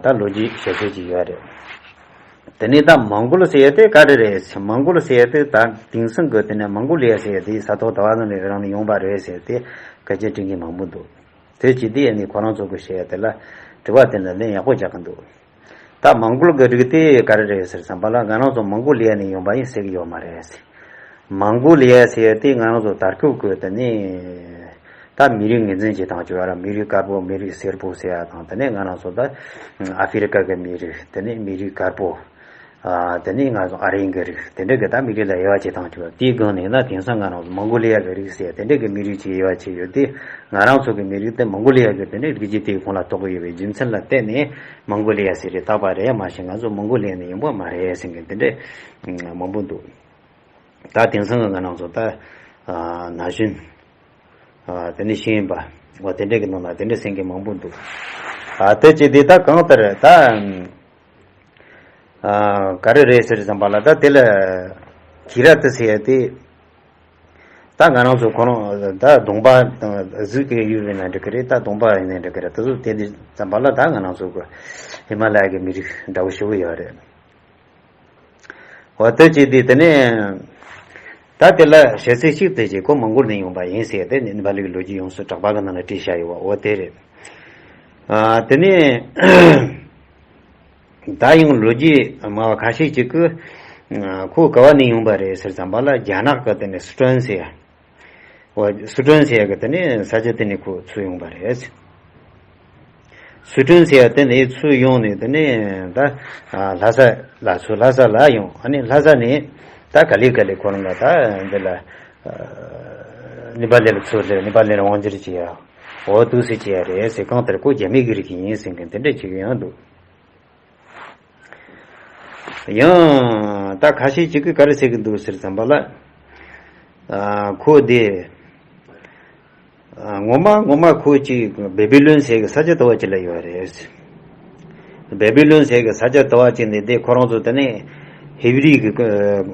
ད་ལོ་རྒྱུས་བཤད་ཚུལ་ཅིག་ཡོད་རེད། དེ་ནས་ད་མོང་གོལ་ཟེར་ཡ་དེ་ག་རེ་རེད། མོང་གོལ་ཟེར་ཡ་དེ་ད་དེང་སང་གི་དེ་ནས་མོང་གོ་ལི་ཡ་ཟེར་ཡ་དེ་ས་ཐོག་ད་བ་ནང་ནས་རང་ནས་ཡོང་པ་རེད་ཟེར་ཏེ་སྐད་ཆ་དྲི་མཁན་མང་པོ་འདུག་དེ་བྱས་དུས་ཨ་ནི་ཁོ་རང་ཚོ་གི་བཤད་ཡ་དེ་ལ་དྲི་བ་དེ་ལ་ལན་ཡག་པོ་རྒྱག་གི་འདུག་ད་མོང་གོལ་གི་རིགས་དེ་ག་རེ་རེད་ཟེར་བསམ་པ་ལ་ང་རང་ཚོ་མོང་གོ་ལི་ཡ་ནས་ཡོང་པ་ཡིན་ཟེར་གི་ཡོད་མ་རེད་ཟེར། མོང་གོ་ལི་ཡ་ཟེར་ཡ་དེ་ང་རང་ཚོ་ད་སྐབས་ཀྱི་དེ་ནས་ད་མི་རིགས་ངོས་འཛིན་བྱེད་སྟངས་ཀྱི་བར་མི་རིགས་དཀར་པོ་མི་རིགས་སེར་པོ་ཟེར་ཡ་དང་དེ་ནས་ང་རང་ཚོ་ད་ཨ་ཧྥེ་རི་ཀ་གི་མི་རིགས་དེ་ནས་མི་རིགས་དཀར་པོ་ཨ་དེ་ནས་ང་ཚོ་ཨ་རིའི་གི་རིགས་དེ་འདྲ་གི་ད་མི་རིགས་ལ་དབྱེ་བ་བྱེད་སྟངས་ཀྱི་བར་དེའི་སྒང་ནས་ན་དེང་སང་ང་རང་ཚོ་མོང་གོ་ལི་ཡ་གི་རིགས་ཟེར་དེ་འདྲ་གི་མི་རིགས་ཅིག་དབྱེ་བ་ཕྱེ་ཡོད་དེ། ང་རང་ཚོ་གི་མི་རིགས་དེ་མོང་གོ་ལི་ཡ་གི་དེ་འདྲ་རིགས་རྒྱུད་དེའི་ཁོངས་ལ་གཏོགས་ཀྱི་ཡོད་པའི་རྒྱུ་མཚན་ལ་བརྟེན་ནས་མོང་གོ་ལི་ཡ་ཟེར་རེ་བཏགས་པ་རེད། མ་གཞི་ང་ཚོ་མོང་གོ་ལི་ཡ་ནས་ཡིན་པ་མ་རེད་ཟེར་མཁན་དེ་འདྲ་མང་པོ་འདུག་ད་དེང་སང་གི་ང་རང་ཚོ་ད་ཨ་ན་གཞོན་ཨ་དེ་ནས་ཤེས་ཡོན་པ་འོ་དེ་འདྲ་གི་ནང་ན་དེ་འདྲ་ཟེར་མཁན་མང་པོ་འདུག་ཨ་དེ་བྱས་དེ་ད་གང་ལྟར་ད་ཨ་ག་རེ་རེད་ཟེར་བསམ་པ་ལ་ད་དེ་ལ་ཀི་ར་ཏི་ཟེར་ཡ་དེ་ད་ང་རང་ཚོ་ཁོ་རང་ད་གདོང་པ་དང་གཟུགས་ཀྱི་ཡུལ་ཡིན་ན་འགྲིག་གི་རེད། ད་གདོང་པ་ཡིན་ན་འགྲིག་གི་རེད། དེ་ཚོ་དེ་འདྲ་བསམ་པ་ལ་ད་ང་རང་ཚོ་གི་ཧི་མ་ལ་ཡ་གི་མི་རིགས་འདྲ་བོ་ཞེ་པོ་ཡོད་རེད། འོ་དེ་བྱས་དུས་དེ་ནས་ད་དེ་ལ་བཤད་ཚུལ་གཅིག་དེ་བྱས་ཁོ་མོང་གོལ་ནས་ཡོང་པ་ཡིན་ཟེར་ཏེ་ནི་ནེ་པ་ལི་གི་ལོ་རྒྱུས་ཡོངས་སུ་གྲགས་པ་གི་ནང་ལ་བྲིས་བཞག་ཡོད་པ་འོ་དེ་རེད། ཨ་དེ་ནས་ད་ཡང་ལོ་རྒྱུས་སྨྲ་བ་ཁ་ཤས་ཅིག་གིས་ཁོ་ག་བ་ནས་ཡོང་པ་རེད་ཟེར་བསམ་པ་ལ་རྒྱ་ནག་གི་དེ་ནས་སི་ཁྲོན་ཟེར་ཡ། ཨོ་སི་ཁྲོན་ཟེར་ཡ་གི་དེ་ནས་ས་ཆ་དེ་ནས་ཁོ་ཚུར་ཡོང་པ་རེད། སི་ཁྲོན་ཟེར་ཡ་དེ་ནས་ཚུར་ཡོང་ནས་དེ་ནས་ད་ཨ་ལྷ་ས་ལ་ཚུར་ལྷ་ས་ལ་ཡོང་། ཨ་ནི་ལྷ་ས་ནས་ད་ག་ལེ་ག་ལེ་ཁོ་རང་ལ་ད་འདི་ལ་ཨ་ནེ་པ་ལི་ལ་ཚུར་སླེབས། ནེ་པ་ལི་ལ་དབང་སྒྱུར་བྱེད་ཡ། འོ་འདུག་སེ་བྱེད་ཡ་རེད་ཟེར། གང་ལྟར་ཁོ་རྒྱ་མི་གི་རིགས་ཡིན་ཟེར་མཁན་དེ་འདྲ་ཅིག་ཡང་འདུག། ཡང་ད་ཁ་ཤས་ཅིག་གིས་ག་རེ་ཟེར་གི་འདུག་ཟེར་ཙམ་པ་ལ། ཨ་ཁོ་དེ་ཨ་ངོ་མ་ངོ་མ་ཁོ་ཅིག་བེ་བི་ལོན་ཟེར་གི་ས་ཆ་དུ་བ་ཅིག་ལ་ཡོད་རེད། བེ་བི་ལོན་ཟེར་གི་ས་ཆ་དུ་བ་ཅིག་ནས་དེ་ཁོ་རང་ཚོ་དེ་ནས་ཧིབ་རི་གི་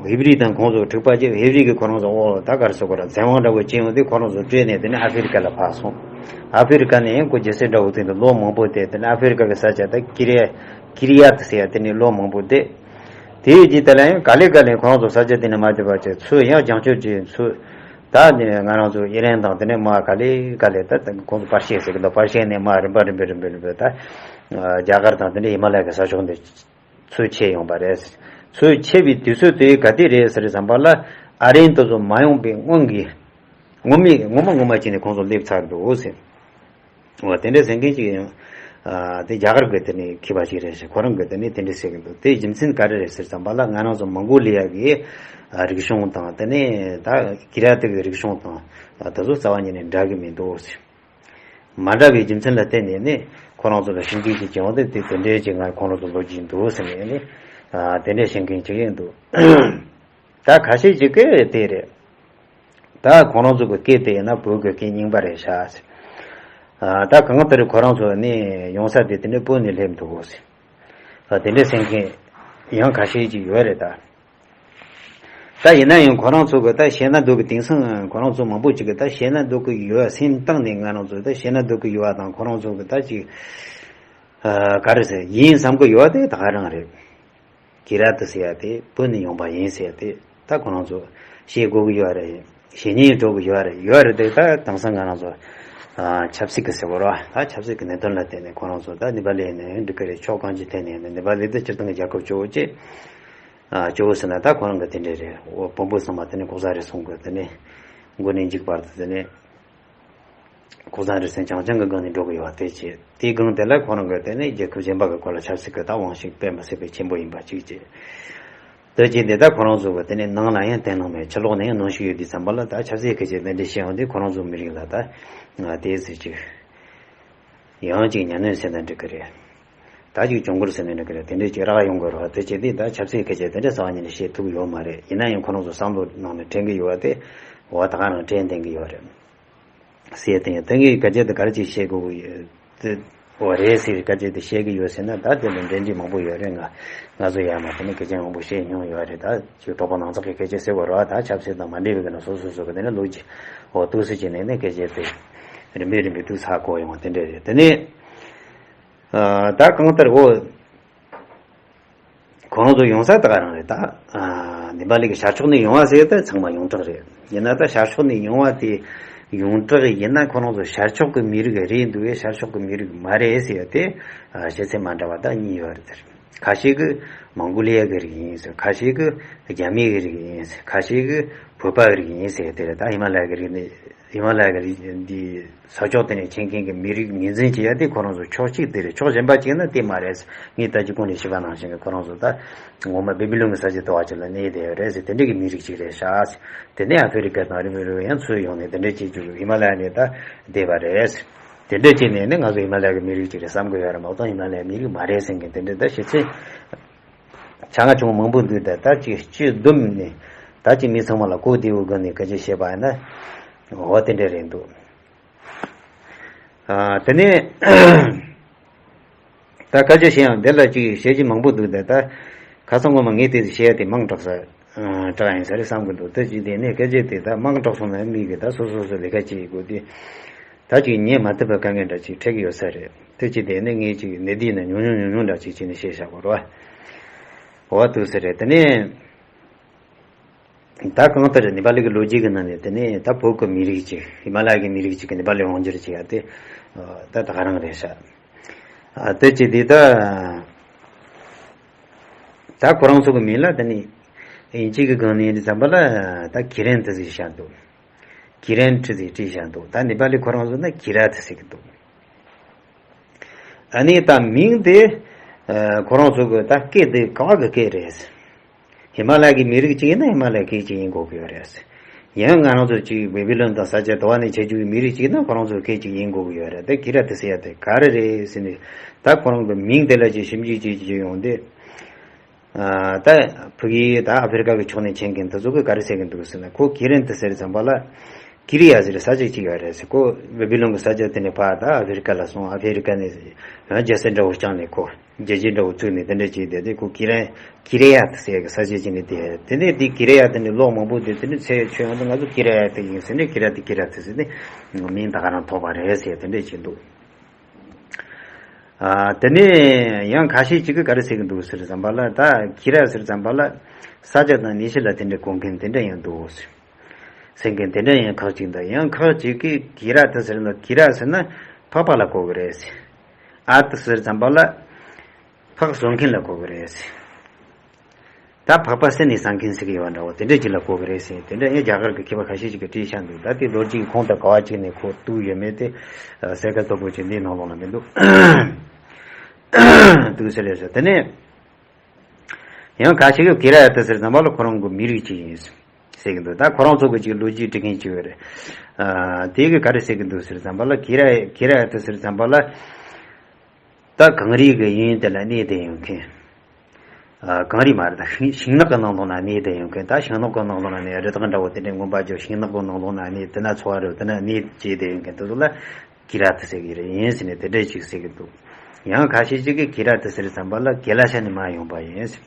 ཧིབ་རི་དང་ཁོང་ཚོ་འཁྲུག་པ་བྱས། ཧིབ་རི་གི་ཁོ་རང་ཚོ་ཨོ་ད་ག་རེ་ཟེར་དགོས་ར། བཙན་དབང་འདྲ་བོ་བྱས་ཡོང་དུས་ཁོ་རང་ཚོ་བྲོས་ནས་དེ་ནས་ཨ་ཧྥེ་རི་ཀ་ལ་ཕར་སོང་། ཨ་ཧྥེ་རི་ཀ་ནས་ཡང་ཁོ་རྒྱལ་སྲིད་འདྲ་བོ་དེ་འདུག། ལོ་མང་པོ་བསྡད། དེ་ནས་ཨ་ཧྥེ་རི་ཀ་གི་ས་ཆ་ད་ཀི་རི་ཡ་ཀི་རི་ཡ་ཏི་ཟེར་ཡ་དེ་ནས་ལོ་མང་པོ་བསྡད། དེའི་རྗེས་དེ་ལ་ཡང་ག་ལེ་ག་ལེ་ཁོ་རང་ཚོ་ས་ཆ་དེ་ནས་མ་བསྡད་པ་བྱས། ཚུར་ཡང་བྱང་ཕྱོགས་ཀྱི་ཚུར་ད་ནི་ང་རང་ཚོ་ཨི་རན་དང་དེ་ནས་མར་ག་ལེ་ག་ལེ་ད་ཁོང་ཚོ་པར་ཤན་ཟེར་གི་འདུག། པར་ཤན་ནས་མར་རིམ་པ་རིམ་པས་རིམ་པས་རིམ་པས་ད་རྒྱ་གར་དང་དེ་ནས་ཧི་མ་ལ་ཡ་གི་ས་ཕྱོགས་འདི་ཚུར་ཆས་ཡོང་པ་རེད། ཚུར་ཆས་པའི་དུས་ཚོད་དེ་ག་དུས་རེད་ཟེར་བསམ་པ་ལ། ཨ་རན་དེ་ཚོ་མ་ཡོང་པའི་སྔོན་གྱི་ངོ་མ་ངོ་མ་ངོ་མ་བྱས་ནས་ཁོང་ཚོ་སླེབས་ཚར་འདུག་ཟེར། འོ་དེ་འདྲ་ཟེར་མཁན་ཅིག་ཡང་ཨ་དེ་རྒྱ་གར་གི་དེ་ནས་མཁས་པ་ཞིག་རེད་ཟེར། ཁོ་རང་གིས་དེ་ནས་དེ་འདྲ་ཟེར་གི་འདུག། དེའི་རྒྱུ་མཚན་ག་རེ་རེད་ཟེར་བསམ་པ་ལ། ང་རང་ཚོ་མོང་གོ་ལི་ཡ་གི་ཨ་རིག་གཞུང་དང་དེ་ནས་ད་ཀི་ར་ཏི་གི་རིག་གཞུང་དང་ཨ་དེ་ཚོ་རྩ་བ་ཉིད་ནས་འདྲ་གི་མི་འདུག་ཟེར། མ་འདྲ་བའི་རྒྱུ་མཚན་ལ་བརྟེན་ནས་ནི་ཁོ་རང་ཚོ་ལ་ཤིང་རྟའི་གི་སྦྱོང་བརྡར་དེ་དེ་འདྲའི་ཅིག་ང་ཁོང་རང་ཚོ་ལོ་རྒྱུས་འདུག་ཟེར་ནས་ནི་ཨ་དེ་འདྲའི་བཤད་མཁན་ཅིག་ཡིན་འདུག། ད་ཁ་ཤས་ཅིག་གིས་དེ་རེད། ད་ཁོང་རང་ཚོ་གི་སྐད་དེ་ཡིན་ན་བོད་ཀྱི་སྐད་རྙིང་པ་རེད་ཤག་ཟེར། ཨ་ད་གང་ལྟར་ཁོ་རང་ཚོ་ནི་ཡོང་ས་དེ་དེ་འདྲའི་བོད་ནས་སླེབས་འདུག་ཟེར། ཨ་དེ་འདྲའི་ཟེར་མཁན་ཡང་ཁ་ཤས་ཅིག་ཡོད་རེད་ད། ད་ཡིན་ན་ཡང་ཁོ་རང་ཚོ་གི་ད་བཤད་ན་འདོད་གི། དེང་སང་ཁོ་རང་ཚོ་མང་པོ་ཅིག་གི་ད་བཤད་ན་འདོད་གི་ཡོད། སེམས་གཏིང་ནས་ང་རང་ཚོ་ད་བཤད་ན་འདོད་གི་ཡོད་པ་དང་། ཁོ་རང་ཚོ་གི་ད་ཅིག་ཨ་ག་རེ་ཟེར་ཡིན་བསམ་གི་ཡོད་པ་དེ་ད་ག་རང་རེད། ཀི་ར་ཏི་ཟེར་ཡ་དེ་བོད་ནས་ཡོང་པ་ཡིན་ཟེར་ཡ་དེ་ད་ཁོ་རང་ཚོ་བཤད་དགོས་གི་ཡོད་རེད། བཤད་སྙིང་འདོད་གི་ཡོད་རེད། ཡོད་རེད་དེ། ད་དེང་སང་ང་རང་ཚོ་ཨ་ཆབ་སྲིད་གི་ཟེར་བ་རེད་བ། ད་ཆབ་སྲིད་གི་གནད་དོན་ལ་བརྟེན་ནས་ཁོ་རང་ཚོ་ད་ནེ་པ་ལི་ནས་འགྲིག་གི་རེད། ཕྱོགས་གང་ཅིའི་ཐད་ནས་ནེ་པ་ལི་དེ་སྤྱིར་བཏང་གི་རྒྱལ་ཁབ་གཙོ་བོ་བྱས། ཨ་གཙོ་བོ་ཟེར་ན་ད་ཁོ་རང་གི་དེ་འདྲས་རེད། འོ་བོན་པོ་ཚང་མ་དེ་ནས་ལྐོག་ཟ་རེད་སོང་གི། དེ་ནས་མགོ་ནས་མཇུག་བར་དུ་དེ་ནས་ལྐོག་ཟ་རེད་སེམས་རྐྱང་རྐྱང་གི་སྒང་ནས་འགྲོ་གི་ཡོད་པ་དེ་བྱས། དེའི་སྒང་དེ་ལ་ཁོ་རང་གི་དེ་ནས་རྒྱལ་ཁབ་གཞན་པ་གི་སྐོར་ལ་ཆབ་སྲིད་གི་ད་དབང་ཤུགས་དཔེ་མི་སྲིད་པའི་ཆེན་པོ་ཡིན་པ་གཅིག་བྱས། དེ་བྱས་དེ་ད་ཁོ་རང་ཚོ་གི་དེ་ནས་ནང་ལ་ཡང་དེ་ནང་མེད། ཕྱི་ལོགས་ནས་ཡང་ནང་ཞུགས་ཡོད་དུས་ཙམ་པ་ལ། ད་ཆབ་སྲིད་སྐད་ཆ་དེ་འདྲས་བཤད་ཡོང་དུས་ཁོ་རང་ཚོ་མི་རིགས་ལ་ད་ང་དེ་ཟེར་གྱི་ཡང་ཅིག་ཉམས་ལེན་ཟེར་ན་འགྲིག་གི་རེད། ད་ཅིག་གྱོང་གུར་ཟེར་ན་འགྲིག་གི་རེད། དེ་འདྲས་ཅིག་རག་ཡོང་གི་རེད་བ། དེ་བྱས་དུས་ད་ཆབ་སྲིད་སྐད་ཆ་དེ་འདྲས་རྩ་བ་ཉིད་ནས་བཤད་ཐུབ་ཡོད་མ་རེད། ཡིན་ན་ཡང་ཁོ་རང་ཚོ་བསམ་བློ་ནང་ནས་དྲན་གི་ཡོད་པ་དེ་འོ་ད་ག་རང་དྲན་བསྡད་གི་ཡོད་རེད། ཟེར་དེ་ཡང་ད་ངས་སྐད་ཆ་དེ་ག་རེ་ཅིག་བཤད་དགོས་གི་ཡོད་དེ། འོ་རེད་ཟེར་སྐད་ཆ་དེ་བཤད་གི་ཡོད་ཟེར་ན། ད་དེ་ལ་འབྲེལ་འདྲིས་མང་པོ་ཡོད་རེད། ང་ང་ཚོ་ཡར་མར་དེ་ནས་སྐད་ཆ་མང་པོ་བཤད་མྱོང་ཡོད་རེད། ད་ཅིག་གྲོགས་པོ་ནང་ཚགས་ཀྱི་སྐད་ཆ་ཟེར་བ་རེད་བ། ད་ཆབ་སྲིད་དང་མ་འབྲེལ་བའི་གི་ན་སོ་སོ་སོ་གི་དེ་ནས་ལོ་རྒྱུས་འོ་ཏོག་ཙམ་ཅིག་ནས་ནས་སྐད་ཆ་དེ་རིམ་པས་རིམ་པས་ཏོག་ཙམ་ཧ་གོ་ཡོང་བ་དེ་འདྲ་རེད། དེ་ནས་ཨ་ད་གང་ལྟར་འོ་ཁོང་ཚོ་ཡོང་ས་ད་ག་རང་རེད། ད་ཨ་ནེ་པ་ལི་གི་ཤར་ཕྱོགས་ནས་ཡོང་བ་ཟེར་ད་ཚང་མ་ཡོངས་གྲགས་རེད། ཡིན་ན་ད་ཤར་ཕྱོགས་ནས་ཡོང་བ་དེ་ཡོངས་གྲགས་ཡིན་ན། ཁོ་རང་ཚོ་ཤར་ཕྱོགས་ཀྱི་མི་རིགས་རེད་འདུག་གས། ཤར་ཕྱོགས་ཀྱི་མི་རིགས་མ་རེད་ཟེར་ཡ་དེ་ཨ་བཤད་ཚད་མ་འདྲ་བ་ད་གཉིས་ཡོད་རེད། དེར་ཁ་ཤས་ཀྱིས་མོང་གོ་ལི་ཡ་གི་རིགས་ཡིན་ཟེར། ཁ་ཤས་ཀྱིས་རྒྱ་མི་གི་རིགས་ཡིན་ཟེར། ཁ་ཤས་ཀྱིས་བོད་པ་གི་རིགས་ཡིན་ཟེར། དེ་རེད། ད་ཧི་མ་ལ་ཡ་གི་རིགས་ནི་ཧི་མ་ལ་ཡ་གི་རིགས་འདི་ས་ཕྱོགས་དེ་ནས་ཕྱིན་མཁན་གྱི་མི་རིགས་ངོས་འཛིན་བྱེད་ཡ་དེ་ཁོ་རང་ཚོ་ཕྱོགས་གཅིག་དེ་རེད། ཕྱོགས་གཞན་པ་གཅིག་ན་དེ་མ་རེད། ངས་ད་ཅི་གོང་ནས་ཞུས་པ་ནང་བཞིན་གྱི་ཁོ་རང་ཚོ་ད་ངོ་མ་བེ་བི་ལོན་གྱི་ས་ཆ་དེ་བ་ཅིག་ལ་གནས་བསྡད་ཡོད་རེད་ཟེར། དེ་འདྲ་གི་མི་རིགས་ཅིག་རེད་ཤག་ཟེར། དེ་ནས་ཨ་ཧྥེ་རི་ཀ་དང་རི་བོ་རི་བོ་ཡང་ཚུར་ཡོང་ནས་དེ་འདྲ་བྱེད་རྒྱུ་ཧི་མ་ལ་ཡ་ནས་ད་བསྡད་པ་རེད། དེ་འདྲ་བྱས་ནས་ནི་ང་ཚོ་ཧི་མ་ལ་ཡ་གི་མི་རིགས་ཅིག་རེད་བསམ་གི་ཡོད་རེད་མ་གཏོགས་ཧི་མ་ལ་ཡ་མི་རིགས་མ་རེད་ཟེར་མཁན་དེ་འདྲ་ད་བཤད་ཚད་ཆ་ང་ཆུང་མང་པོ་འདུག། ད་ད་ཅིག་སྤྱི་བསྡོམས་ནས་ད་ཅིག་མི་ཚང་མ་ལ་གོ་བདེ་བོའི་སྒོ་ནས་སྐད་ཆ་བཤད་པ་ཡིན་ན་འོ་དེ་འདྲ་རེད་འདུག། ཨ་དེ་ནས་ད་སྐད་ཆ་བཤད་ཡང་འདི་ལ་ཅིག་བཤད་རྒྱུ་མང་པོ་འདུག། ད་ད་ཁ་སང་ངོ་མ་ངས་དེ་བཤད་ཡ་དེ་མང་དྲགས་ས་དྲགས་ཡིན་ས་རེད་བསམ་གི་འདུག། ད་ཅིག་དེ་ནས་སྐད་ཆ་དེ་ད་མང་དྲགས་སོང་ན་མི་གི་ད་སོ་སོ་སོ་ལས་ཀ་བྱེད་དགོས་དུས། ད་ཅིག་ཉན་མ་ཐུབ་པའི་དཀའ་ངལ་འདྲ་ཅིག་འཕྲད་ཀྱི་ཡོད་ས་རེད། དེ་ཅིག་དེ་ནས་ངས་ཅིག་གནད་བསྡུས་ནས་ཉུང་ཉུང་ཉུང་ཉུང་འདྲ་ཅིག་བྱས་ནས་བཤད་བཞག་པ་རེད་བ། འོ་འདུག་ས་རེད། དེ་ནས་ད་གང་ལྟར་ནེ་པ་ལི་གི་ལོ་རྒྱུས་ཀྱི་ནང་ནས་དེ་ནས་ད་བོད་ཀྱི་མི་རིགས་ཅིག་ཧི་མ་ལ་ཡ་གི་མི་རིགས་ཅིག་གི་ནེ་པ་ལི་དབང་སྒྱུར་བྱེད་ཡ་དེ་ད་ད་ག་རང་རེད་ཤག། ཨ་དེ་ཅིག་དེ་ད་ད་ཁོ་རང་ཚོ་གི་མིང་ལ་དེ་ནས་དབྱིན་ཇི་གི་སྒང་ནས་ཡིན་དུས་ཙམ་པ་ལ་ད་ཁི་རན་ཏི་ཟེར་བཞག་འདུག། ཀི་རན་ཏི་ཟེར་བྲིས་བཞག་འདུག་ད་ནེ་པ་ལི་ཁོ་རང་ཚོ་ན་ཀི་ར་ཏི་ཟེར་གི་འདུག་ཨ་ནི་ད་མིང་དེ་ཨ་ཁོ་རང་ཚོ་གི་ད་སྐད་དེ་ག་བ་གི་སྐད་རེད། ཧི་མ་ལ་ཡ་གི་མི་རིགས་གཅིག་ཡིན་ན་ཧི་མ་ལ་ཡ་སྐད་གཅིག་ཡིན་དགོས་ཀྱི་ཡོད་རེད། ཡང་ང་རང་ཚོ་གཅིག་བེ་བི་ལོན་དང་ས་ཆ་དོ་བ་ནས་ཆ་རྒྱུས་ཀྱི་མི་རིགས་གཅིག་ཡིན་ན་ཁོ་རང་ཚོ་སྐད་གཅིག་ཡིན་དགོས་ཀྱི་ཡོད་རེད། ད་ཀི་ར་ཏི་ཟེར་ཡ་དེ་ག་རེ་རེད་ཟེར་ནས། ད་ཁོ་རང་གི་མིང་དེ་ལ་ཅིག་ཞིབ་འཇུག་བྱེད་ཀྱི་ཡོང་དུས། ཨ་ད་ཕ་གི་ད་ཨ་ཧྥེ་རི་ཀ་གི་ཕྱོགས་ནས་མཁྱེན་མཁན་དེ་ཚོ་གིས་ག་རེ་ཟེར་གྱི་འདུག་ཟེར་ན། ཁོ་ཀི་རན་ཏི་ཟེར་ཙམ་པ་ལ། ཀི་རི་ཡ་ཟེར་ས་ཆ་གཅིག་ཡོད་རེད་ཟེར། ཁོ་བེ་བི་ལོན་གྱི་ས་ཆ་དེ་ནས་ཕར་ད་ཨ་ཧྥེ་རི་ཀ་ལ་སོང་། ཨ་ཧྥེ་རི་ཀ་ནས་ཡང་རྒྱལ་སྲིད་འདྲ་བོ་བསྐྱངས་ནས་ཁོ་རྒྱལ་སྤྱི་འདྲ་བོ་བཙུགས་ནས་དེ་འདྲ་བྱས་བསྡད་དེ། ཁོ་ཀི་རན་ཀི་རེ་ཡ་ཟེར་གྱི་ས་ཆ་གཅིག་ནས་བསྡད། དེ་ནས་དེ་ཀི་རེ་ཡ་དེ་ནས་ལོ་མང་པོ་བསྡད། དེ་ནས་ཚེ་ཆོས་ཡང་དུ་ང་ཚོ་ཀི་རེ་ཡ་དེ་ཡིན་ཟེར་ནས་ཀི་ར་ཏི་ཀི་ར་ཏི་ཟེར་ནས་མིང་ད་ག་རང་ཐོགས་པ་རེད་ཟེར་དེ་འདྲ་བྱས་འདུག་ཨ་དེ་ནས་ཡང་ཁ་ཤས་ཅིག་གིས་ག་རེ་ཟེར་གྱི་འདུག་ཟེར་ཙམ་པ་ལ། ད་ཀི་ར་ཟེར་ཙམ་པ་ལ་ས་ཆ་དང་གནས་ཆེན་ལ་དེ་འདྲའི་གོ་མཁན་དེ་འདྲ་ཡང་འདུག་ཟེར་མཁན་དེ་འདྲ་ཡང་ཁག་ཅིག་འདུག་ཡང་ཁག་ཅིག་གིས་ཀི་ར་ཏི་ཟེར་ན། ཀི་ར་ཟེར་ན་འཕགས་པ་ལ་གོ་གི་རེད་ཟེར། ཨ་ཏི་ཟེར་ཙམ་པ་ལ་ཕག་གསོ་མཁན་ལ་གོ་གི་རེད་ཟེར། ད་འཕགས་པ་སེམས་ནི་བཟང་མཁན་ཟེར་གྱི་ཡོད་པ་འདྲ་བོ་དེ་འདྲ་ཅིག་ལ་གོ་གི་རེད་ཟེར། དེ་འདྲ་ཡང་རྒྱ་གར་གྱི་མཁས་པ་ཁ་ཤས་ཅིག་གིས་བྲིས་བཞག་འདུག་ད་དེ་ལོ་རྒྱུས་ཀྱི་ཁུངས་དང་ག་བ་ཅིག་ནས་ཁོ་གཏུགས་ཡོད་མེད་དེ་གསལ་ཁ་དོད་པོ་ཅིག་འདིའི་ནང་ལོགས་ལ་མི་འདུག་འདུག་ཟེར་ལས་སོ། དེ་ནས་ཡང་ཁ་ཤས་ཀྱིས་ཀི་ར་ཡ་ཏི་ཟེར་ཙམ་པ་ལ་ཁོ་རང་གི་མི་རིགས་ཅིག་ཡིན་ཟེར་གྱི་འདུག་ད་ཁོ་རང་ཚོ་གི་ཅིག་ལོ་རྒྱུས་འབྲི་མཁན་ཅིག་ཡོད་རེད། ཨ་དེ་གིས་ག་རེ་ཟེར་གྱི་འདུག་ཟེར་ཙམ་པ་ལ། ཀི་ར་ཀི་ར་ཡ་ཏི་ཟེར་ཙམ་པ་ལ། ད་གངས་རི་གི་གཡས་གཡོན་དེ་ལ་གནས་བསྡད་ཡོད་མཁན། ཨ་གངས་རི་མ་རེད། ད་ཤིང་ཤིང་ནགས་ཀྱི་ནང་ལོགས་ན་གནས་བསྡད་ཡོད་མཁན། ད་ཤིང་ནགས་ཀྱི་ནང་ལོགས་ན་ནི་རི་དྭགས་འདྲ་བོ་དེ་འདྲའི་རྔོན་པ་རྒྱབ། ཤིང་ནགས་ཀྱི་ནང་ལོགས་ན་ནི་དེ་ན་འཚོ་བ་རོལ། དེ་ན་གནས་བཅས་བསྡད་ཡོད་མཁན་དེ་ཚོ་ལ་ཀི་ར་ཏི་ཟེར་གྱི་རེད། ཡིན་ཟེར་ནས་དེ་འདྲ་ཅིག་ཟེར་གྱི་འདུག་ཡང་ཁ་ཤས་ཅིག་གིས་ཀི་ར་ཏི་ཟེར་ཙམ་པ་ལ་ཀེ་ལ་ཤ་ནས་མར་ཡོང་པ་ཡིན་ཟེར།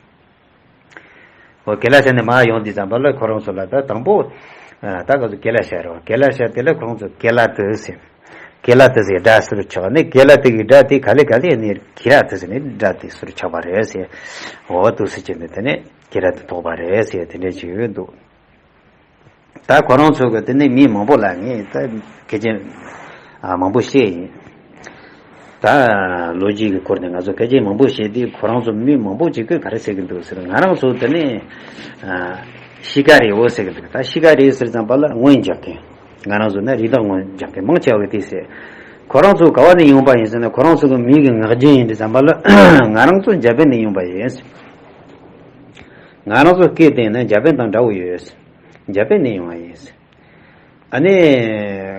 འོ་ཀེ་ལ་ཤ་ནས་མར་ཡོང་དུས་ཙམ་པ་ལ་ཁོ་རང་ཚོ་ལ་ད་དང་པོ། ཨ་ད་ག་ཚོད་ཀེ་ལ་ཤ་རེད་བ། ཀེ་ལ་ཤ་དེ་ལ་ཁོ་རང་ཚོ་ཀེ་ལ་ཏི་ཟེར། ཀེ་ལ་ཏི་ཟེར་སྒྲ་ཟུར་ཆག་ནས། ཀེ་ལ་ཏི་གི་སྒྲ་དེ་ག་ལེ་ག་ལེ་ནས་ཀི་ར་ཏི་ཟེར་ནས་སྒྲ་དེ་ཟུར་ཆག་པ་རེད་ཟེར། འོ་འདུག་སེ་བྱས་ནས་དེ་ནས་ཀི་ར་ཏི་ཐོགས་པ་རེད་ཟེར་དེ་འདྲ་ཅིག་ཡོད་འདུག་ད་ཁོ་རང་ཚོ་གི་དེ་ནས་མི་མང་པོ་ལ་ངས་ད་སྐད་ཆ་ཨ་མང་པོ་བཤད་ཡིན། ད་ལོ་རྒྱུས་ཀྱི་སྐོར་ནས་ང་ཚོ་སྐད་ཆ་མང་པོ་བཤད་དུས་ཁོ་རང་ཚོ་མི་མང་པོ་ཅིག་གིས་ག་རེ་ཟེར་གྱི་འདུག་ཟེར། ང་རང་ཚོ་དེ་ནས་ཨ་ཤི་ཀ་རི་འོ་ཟེར་གྱི་འདུག་ད་ཤི་ཀ་རི་ཟེར་ཙམ་པ་ལ་རྔོན་རྒྱག་མཁན། ང་རང་ཚོ་ན་རི་དྭགས་རྔོན་རྒྱག་མཁན་མང་ཆེ་བ་གིས་དེ་ཟེར། ཁོ་རང་ཚོ་ག་བ་ནས་ཡོང་པ་ཡིན་ཟེར་ན། ཁོ་རང་ཚོ་གི་མིང་གི་ངག་རྒྱུན་ཡིན་དུས་ཙམ་པ་ལ་ང་རང་ཚོ་འཇར་པན་ནས་ཡོང་པ་ཡིན་ཟེར། ང་རང་ཚོ་སྐད་དེ་ནི་འཇར་པན་དང་འདྲ་བོ་ཡོད་ཟེར། འཇར་པན་ནས་ཡོང་བ་ཡིན་ཟེར། ཨ་ནི་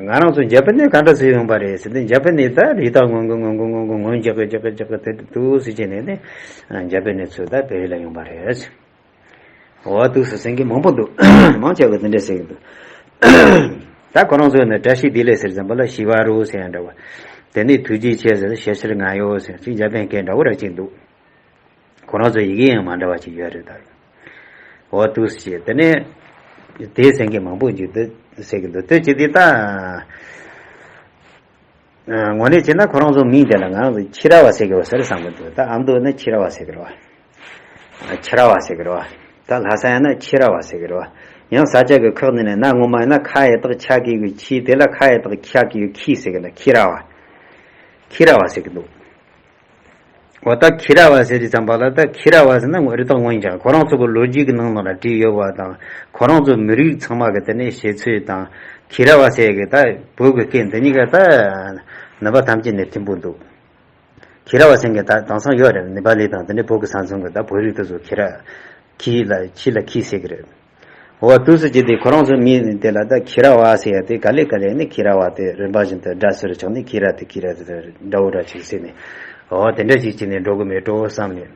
ང་རང་ཚོ་འཇར་པན་ནས་ག་འདྲ་ཟེར་ཡོང་པ་རེད་ཟེར་དུས། འཇར་པན་ནས་ད་རི་དྭགས་རྔོན་གི་རྔོན་གི་རྔོན་གི་རྔོན་རྒྱག་གི་རྒྱག་གི་རྒྱག་གི་དེ་འདུག་སེ་བྱས་ནས་ནི་འཇར་པན་ནས་ཚུར་ད་བལ་ཡུལ་ལ་ཡོང་པ་རེད་ཟེར། འོ་འདུག་སེ་ཟེར་མཁན་མང་པོ་འདུག་མང་ཆེ་བས་དེ་འདྲ་ཟེར་གྱི་འདུག་ད་ཁོ་རང་ཚོ་ནི་བཀྲ་ཤིས་བདེ་ལེགས་ཟེར་ཙམ་པ་ལ་ཤི་བ་རུ་ཟེར་ཡང་འདྲ་བ། དེ་ནས་ཐུགས་རྗེ་ཆེ་ཟེར་ཞེ་ཆེར་ངར་ཡོད་ཟེར་ཅིག་འཇར་པན་སྐད་འདྲ་བོ་ར་ཅིག་འདུག་ཁོ་རང་ཚོ་ཡི་གེ་ཡང་མ་འདྲ་བ་ཅིག་ཡོད་རེད་ད། འོ་འདུག་སེ་བྱས་དེ་ནས་དེ་ཟེར་མཁན་མང་པོ་ཅིག་འདུག་ཟེར་གྱི་འདུག་དེ་ཅི་སྟེ་ད། ཨ་དངོས་གནས་བྱས་ན་ཁོ་རང་ཚོ་མིང་དེ་ལ་ང་རང་ཚོ་ཁྱི་ར་བ་ཟེར་གི་རེད་བསམ་གི་འདུག་ད་ཨ་མདོ་ན་ཁྱི་ར་བ་ཟེར་གི་རེད་བ། ཁྱི་ར་བ་ཟེར་གི་རེད་བ། ད་ལྷ་ས་ཡིན་ན་ཁྱི་ར་བ་ཟེར་གི་རེད་བ། ཡང་ས་ཆ་གི་ཁག་ནས་ནས་ན་ངོ་མ་ཡིན་ན་ཁ་ཡི་དག་ཆ་གི་གུ་ཁྱི། དེ་ལ་ཁ་ཡི་དག་ཁྱ་གི་གུ་ཁྱི་ཟེར་གི་ན་ཁྱི་ར་བ། ཁྱི་ར་བ་ཟེར་གི་འདུག་འོ་ད་ཁྱི་ར་བ་ཟེར་དུས་ཙམ་པ་ལ། ད་ཁྱི་ར་བ་ཟེར་ན་ངོ་རི་དྭགས་རྔོན་རྒྱག་ཁོ་རང་ཚོ་གི་ལོ་རྒྱུས་ཀྱི་ནང་ལ་བྲིས་ཡོད་པ་དང་། ཁོ་རང་ཚོ་མི་རིགས་ཚང་མ་གི་དེ་ནས་བཤད་ཚུལ་དང་། ཁྱི་ར་བ་ཟེར་གི་ད་བོད་ཀྱི་སྐད་འདི་གཉིས་ཀ་ད་ནུས་པ་ཐམས་ཅད་ནས་མཐུན་པོ་འདུག་ཁྱི་ར་བ་ཟེར་མཁན་ད་དེང་སང་ཡོད་རེད། ནེ་པ་ལི་དང་དེ་འདྲའི་བོད་ཀྱི་ས་མཚམས་ཀྱི་ད་བོད་རིགས་དེ་ཚོ་ཁྱི་ར། ཁྱི་ལ་ཁྱི་ལ་ཁྱི་ཟེར་གི་རེད། འོ་འདུག་སེ་བྱས་ཏེ་ཁོ་རང་ཚོ་མི་དེ་ལ་ད་ཁྱི་ར་བ་ཟེར་ཡ་དེ་ག་ལེ་ག་ལེ་ནི་ཁྱི་ར་བ་དེ་རིམ་པ་བཞིན་དུ་སྒྲ་ཟེར་ཆགས་ནས་ཁྱི་ར་དེ་ཁྱི་ར་དེ་འདྲ་བོ་འདྲ་ཅིག་ཟེར་ནས། འོ་དེ་འདྲ་ཅིག་བྱས་ནས་འགྲོ་གི་མེད་འགྲོ་བསམ་ནས།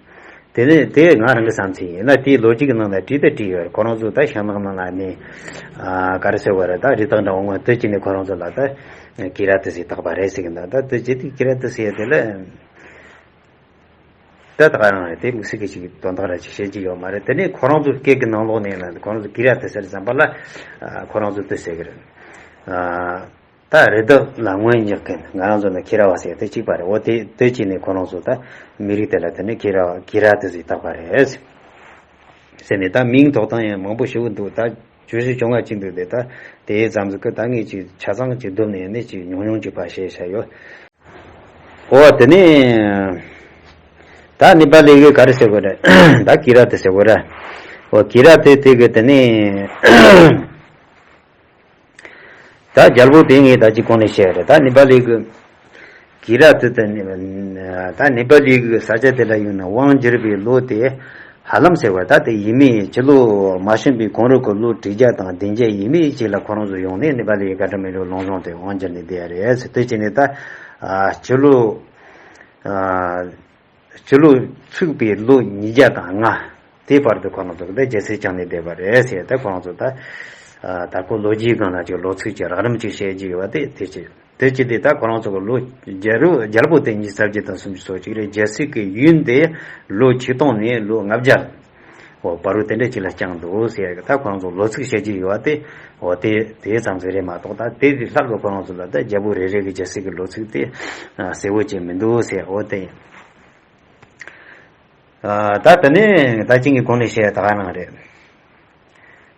དེ་ནས་དེ་ང་རང་གི་བསམ་ཚུལ་ཡིན་ན། དེའི་ལོ་རྒྱུས་ཀྱི་ནང་ལ་བྲིས་ད་བྲིས་ཡོད་རེད། ཁོ་རང་ཚོ་ད་ཤིང་ནགས་ནང་ལ་ནི་ཨ་ག་རེ་ཟེར་བ་རེད། ད་རི་དྭགས་འདྲ་བོ་ངོ་དེ་བྱས་ནས་ཁོ་རང་ཚོ་ལ་ད་ཁྱི་ར་དེ་ཟེར་བཏགས་པ་རེད་ཟེར་གི་འདུག་ད་དེ་བྱས་ཏེ་ཁྱི་ར་དེ་ཟེར་ཡ་དེ་ལ། ད་ད་ག་རང་རེད། དེ་དམིགས་བསལ་གྱི་ཅིག་དོན་དག་ར་ཅིག་བཤད་ཀྱི་ཡོད་མ་རེད། དེ་ནས་ཁོ་རང་ཚོ་སྐད་ཀྱི་ནང་ལོགས་ནས་ལ་ཁོ་རང་ཚོ་ཀི་ར་ཏི་ཟེར་ཙམ་པ་ལ་ཨ་ཁོ་རང་ཚོ་ཏི་ཟེར་གི་རེད། ཨ་ད་རི་དྭགས་ལ་རྔོན་རྒྱག་མཁན་ང་རང་ཚོ་ནི་ཁྱི་ར་བ་ཟེར་དེ་གཅིག་པ་རེད། འོ་དེ་དེ་གཅིག་ནས་ཁོ་རང་ཚོ་ད་མི་རིགས་དེ་ལ་དེ་ནས་ཁྱི་ར་བ་ཀི་ར་ཏི་ཟེར་བཏགས་པ་རེད་ཟེར་ནས། ད་མིང་ཐོགས་སྟངས་ཡང་མང་པོ་ཞིག་འདུག་ད་བརྗོད་གཞི་བཅོ་ལྔ་གཅིག་འདུག་དེ་ད་དེའི་ཙམ་ཟིག་གི་ད་ངས་ཅིག་ཆ་ཚང་ཅིག་བསྡོམས་ནས་ནས་ཅིག་ཉུང་ཉུང་ཅིག་ཕར་བཤད་བཞག་ཡོད། འོ་དེ་ནས་ད་ནི་པ་ལི་གི་ག་རེ་ཟེར་དགོས་རེད། ད་ཀི་ར་ཏི་ཟེར་དགོས་རེད། འོ་ཀི་ར་ཏི་དེ་གི་དེ་ནས་ ད་རྒྱལ་པོ་དེ་ངས་ད་ཅི་གོང་ནས་བཤད་རེད། ད་ནེ་པ་ལི་གི་གི་ར་ཏི་དེ་ནི་ད་ནེ་པ་ལི་གི་ས་ཆ་དེ་ལ་ཡོད་ན་དབང་བསྒྱུར་བའི་ལོ་དེ་ཧ་ལམ་ཟེར་བ་ད་དེ་ཡས་མས། སྤྱི་ལོ་མ་བྱོན་པའི་གོང་རོལ་གྱི་ལོ་དྲུག་བརྒྱ་དང་བདུན་བརྒྱ་ཡས་མས་ཅིག་ལ་ཁོ་རང་ཚོ་ཡོང་ནས་ནེ་པ་ལི་ཡི་ག་ཏྲ་མི་རོ་ལུང་གཞུང་དེ་དབང་བསྒྱུར་ནས་བསྡད་ཡ་རེད་ཟེར། དེ་བྱས་ནས་ད་ཨ་སྤྱི་ལོ་ཨ་སྤྱི་ལོ་ཚུགས་པའི་ལོ་ཉིས་བརྒྱ་དང་ལྔ་དེའི་བར་དུ་ཁོ་རང་ཚོ་གི་ད་རྒྱལ་སྲིད་བསྐྱངས་ནས་བསྡད་པ་རེད་ཟེར། ད་ཁོ་རང་ཚོ་ད་ཨ་ད་ཁོ་ལོ་རྒྱུས་སྒང་ལ་ཅིག་ལོ་ཚིགས་ཀྱི་རགས་རིམ་ཅིག་བཤད་རྒྱུ་ཡོད་པ་དེ་དེ་ཅི་དེ་ཅི་དེ་ད་ཁོ་རང་ཚོ་གི་ལོ་རྒྱལ་རབས་རྒྱལ་པོ་དེ་ཉིས་རྩ་བརྒྱད་དང་སུམ་ཅུ་སོ་གཅིག་རེད། རྒྱལ་སྲིད་ཀྱི་ཡུན་དེ་ལོ་ཆིག་སྟོང་ནས་ལོ་ལྔ་བརྒྱ། འོ་བར་དུ་དེ་འདྲ་ཅིག་ལ་བསྐྱངས་འདུག་ཟེར་གི། ད་ཁོ་རང་ཚོ་ལོ་ཚིགས་བཤད་རྒྱུ་ཡོད་པ་དེ་འོ་དེ་དེ་ཙམ་ཟིག་རེད་མ་གཏོགས། ད་དེ་དེ་ལྷག་གི་ཁོ་རང་ཚོ་ལ་ད་རྒྱལ་པོ་རེ་རེ་གི་རྒྱལ་སྲིད་ཀྱི་ལོ་ཚིགས་དེ་ཨ་གསལ་བོ་ཅིག་མི་འདུག་ཟེར། འོ་དེ་ཡིན། ཨ་ད་དེ་ནས་ད་ཅིང་གི་གོང་ནས་བཤད་ད་ག་རང་རེད།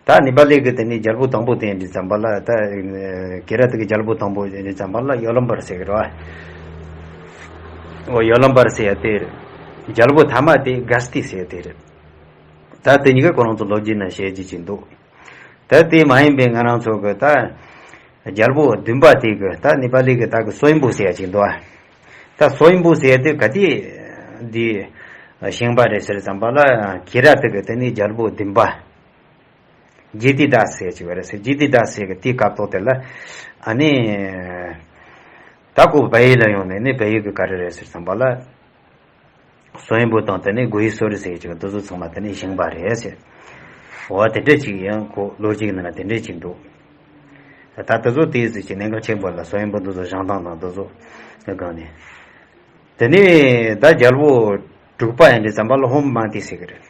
ད་ནེ་པ་ལི་གི་དེ་ནས་རྒྱལ་པོ་དང་པོ་དེ་འདྲ་ཙམ་པ་ལ་ད་གི་ར་ཏི་གི་རྒྱལ་པོ་དང་པོ་དེ་འདྲ་ཙམ་པ་ལ་ཡོ་ལམ་བར་ཟེར་གི་རེད་བ། འོ་ཡོ་ལམ་བར་ཟེར་ཡ་དེ་རེད། རྒྱལ་པོ་ཐ་མ་དེ་ག་སྟི་ཟེར་ཡ་དེ་རེད། ད་དེ་གཉིས་ཀ་ཁོ་རང་ཚོ་ལོ་རྒྱུས་ནང་བཤད་རྒྱུ་ཅིག་འདུག་ད་དེ་མ་ཡིན་པའི་ང་རང་ཚོ་གི་ད་རྒྱལ་པོ་བདུན་པ་དེ་གི་ད་ནེ་པ་ལི་གི་ད་གི་སོ་ཡིན་པོ་ཟེར་ཡ་ཅིག་འདུག་ད་སོ་ཡིན་པོ་ཟེར་ཡ་དེ་ག་དེ་འདི་བཞེངས་པ་རེད་ཟེར་ཙམ་པ་ལ་གི་ར་ཏི་གི་དེ་ནི་རྒྱལ་པོ་བདུན་པ་ཇི་ཏི་ད་ཟེར་ཅིག་ཡོད་རེད་ཟེར། ཇི་ཏི་ད་ཟེར་གི་དེའི་སྐབས་ཐོག་དེ་ལ་ཨ་ནི་ད་ཁོ་བལ་ཡུལ་ལ་ཡོང་ནས་ནི་བལ་ཡུལ་གི་ག་རེ་རེད་ཟེར་ཙམ་པ་ལ། སོ་ཡིན་པོ་དང་དེ་ནས་གོ་ཡི་སོ་རི་ཟེར་ཅིག་འདི་ཚོ་ཚང་མ་དེ་ནས་བཞེངས་པ་རེད་ཟེར། འོ་དེ་འདྲ་ཅིག་ཡང་ཁོ་ལོ་རྒྱུས་ནང་ལ་དེ་འདྲ་ཅིག་འདུག་ད་དེ་ཚོ་དེའི་ཟེར་གྱི་གནད་འགག་ཆེན་པོ་ལ་སོ་ཡིན་པོ་འདི་ཚོ་བཞེངས་སྟངས་དང་འདི་ཚོ་སྒང་ནས། དེ་ནས་ད་རྒྱལ་པོ་དྲུག་པ་ཡིན་དུས་ཙམ་པ་ལ་ཧོམ་མ་ཏི་ཟེར་གི་རེད།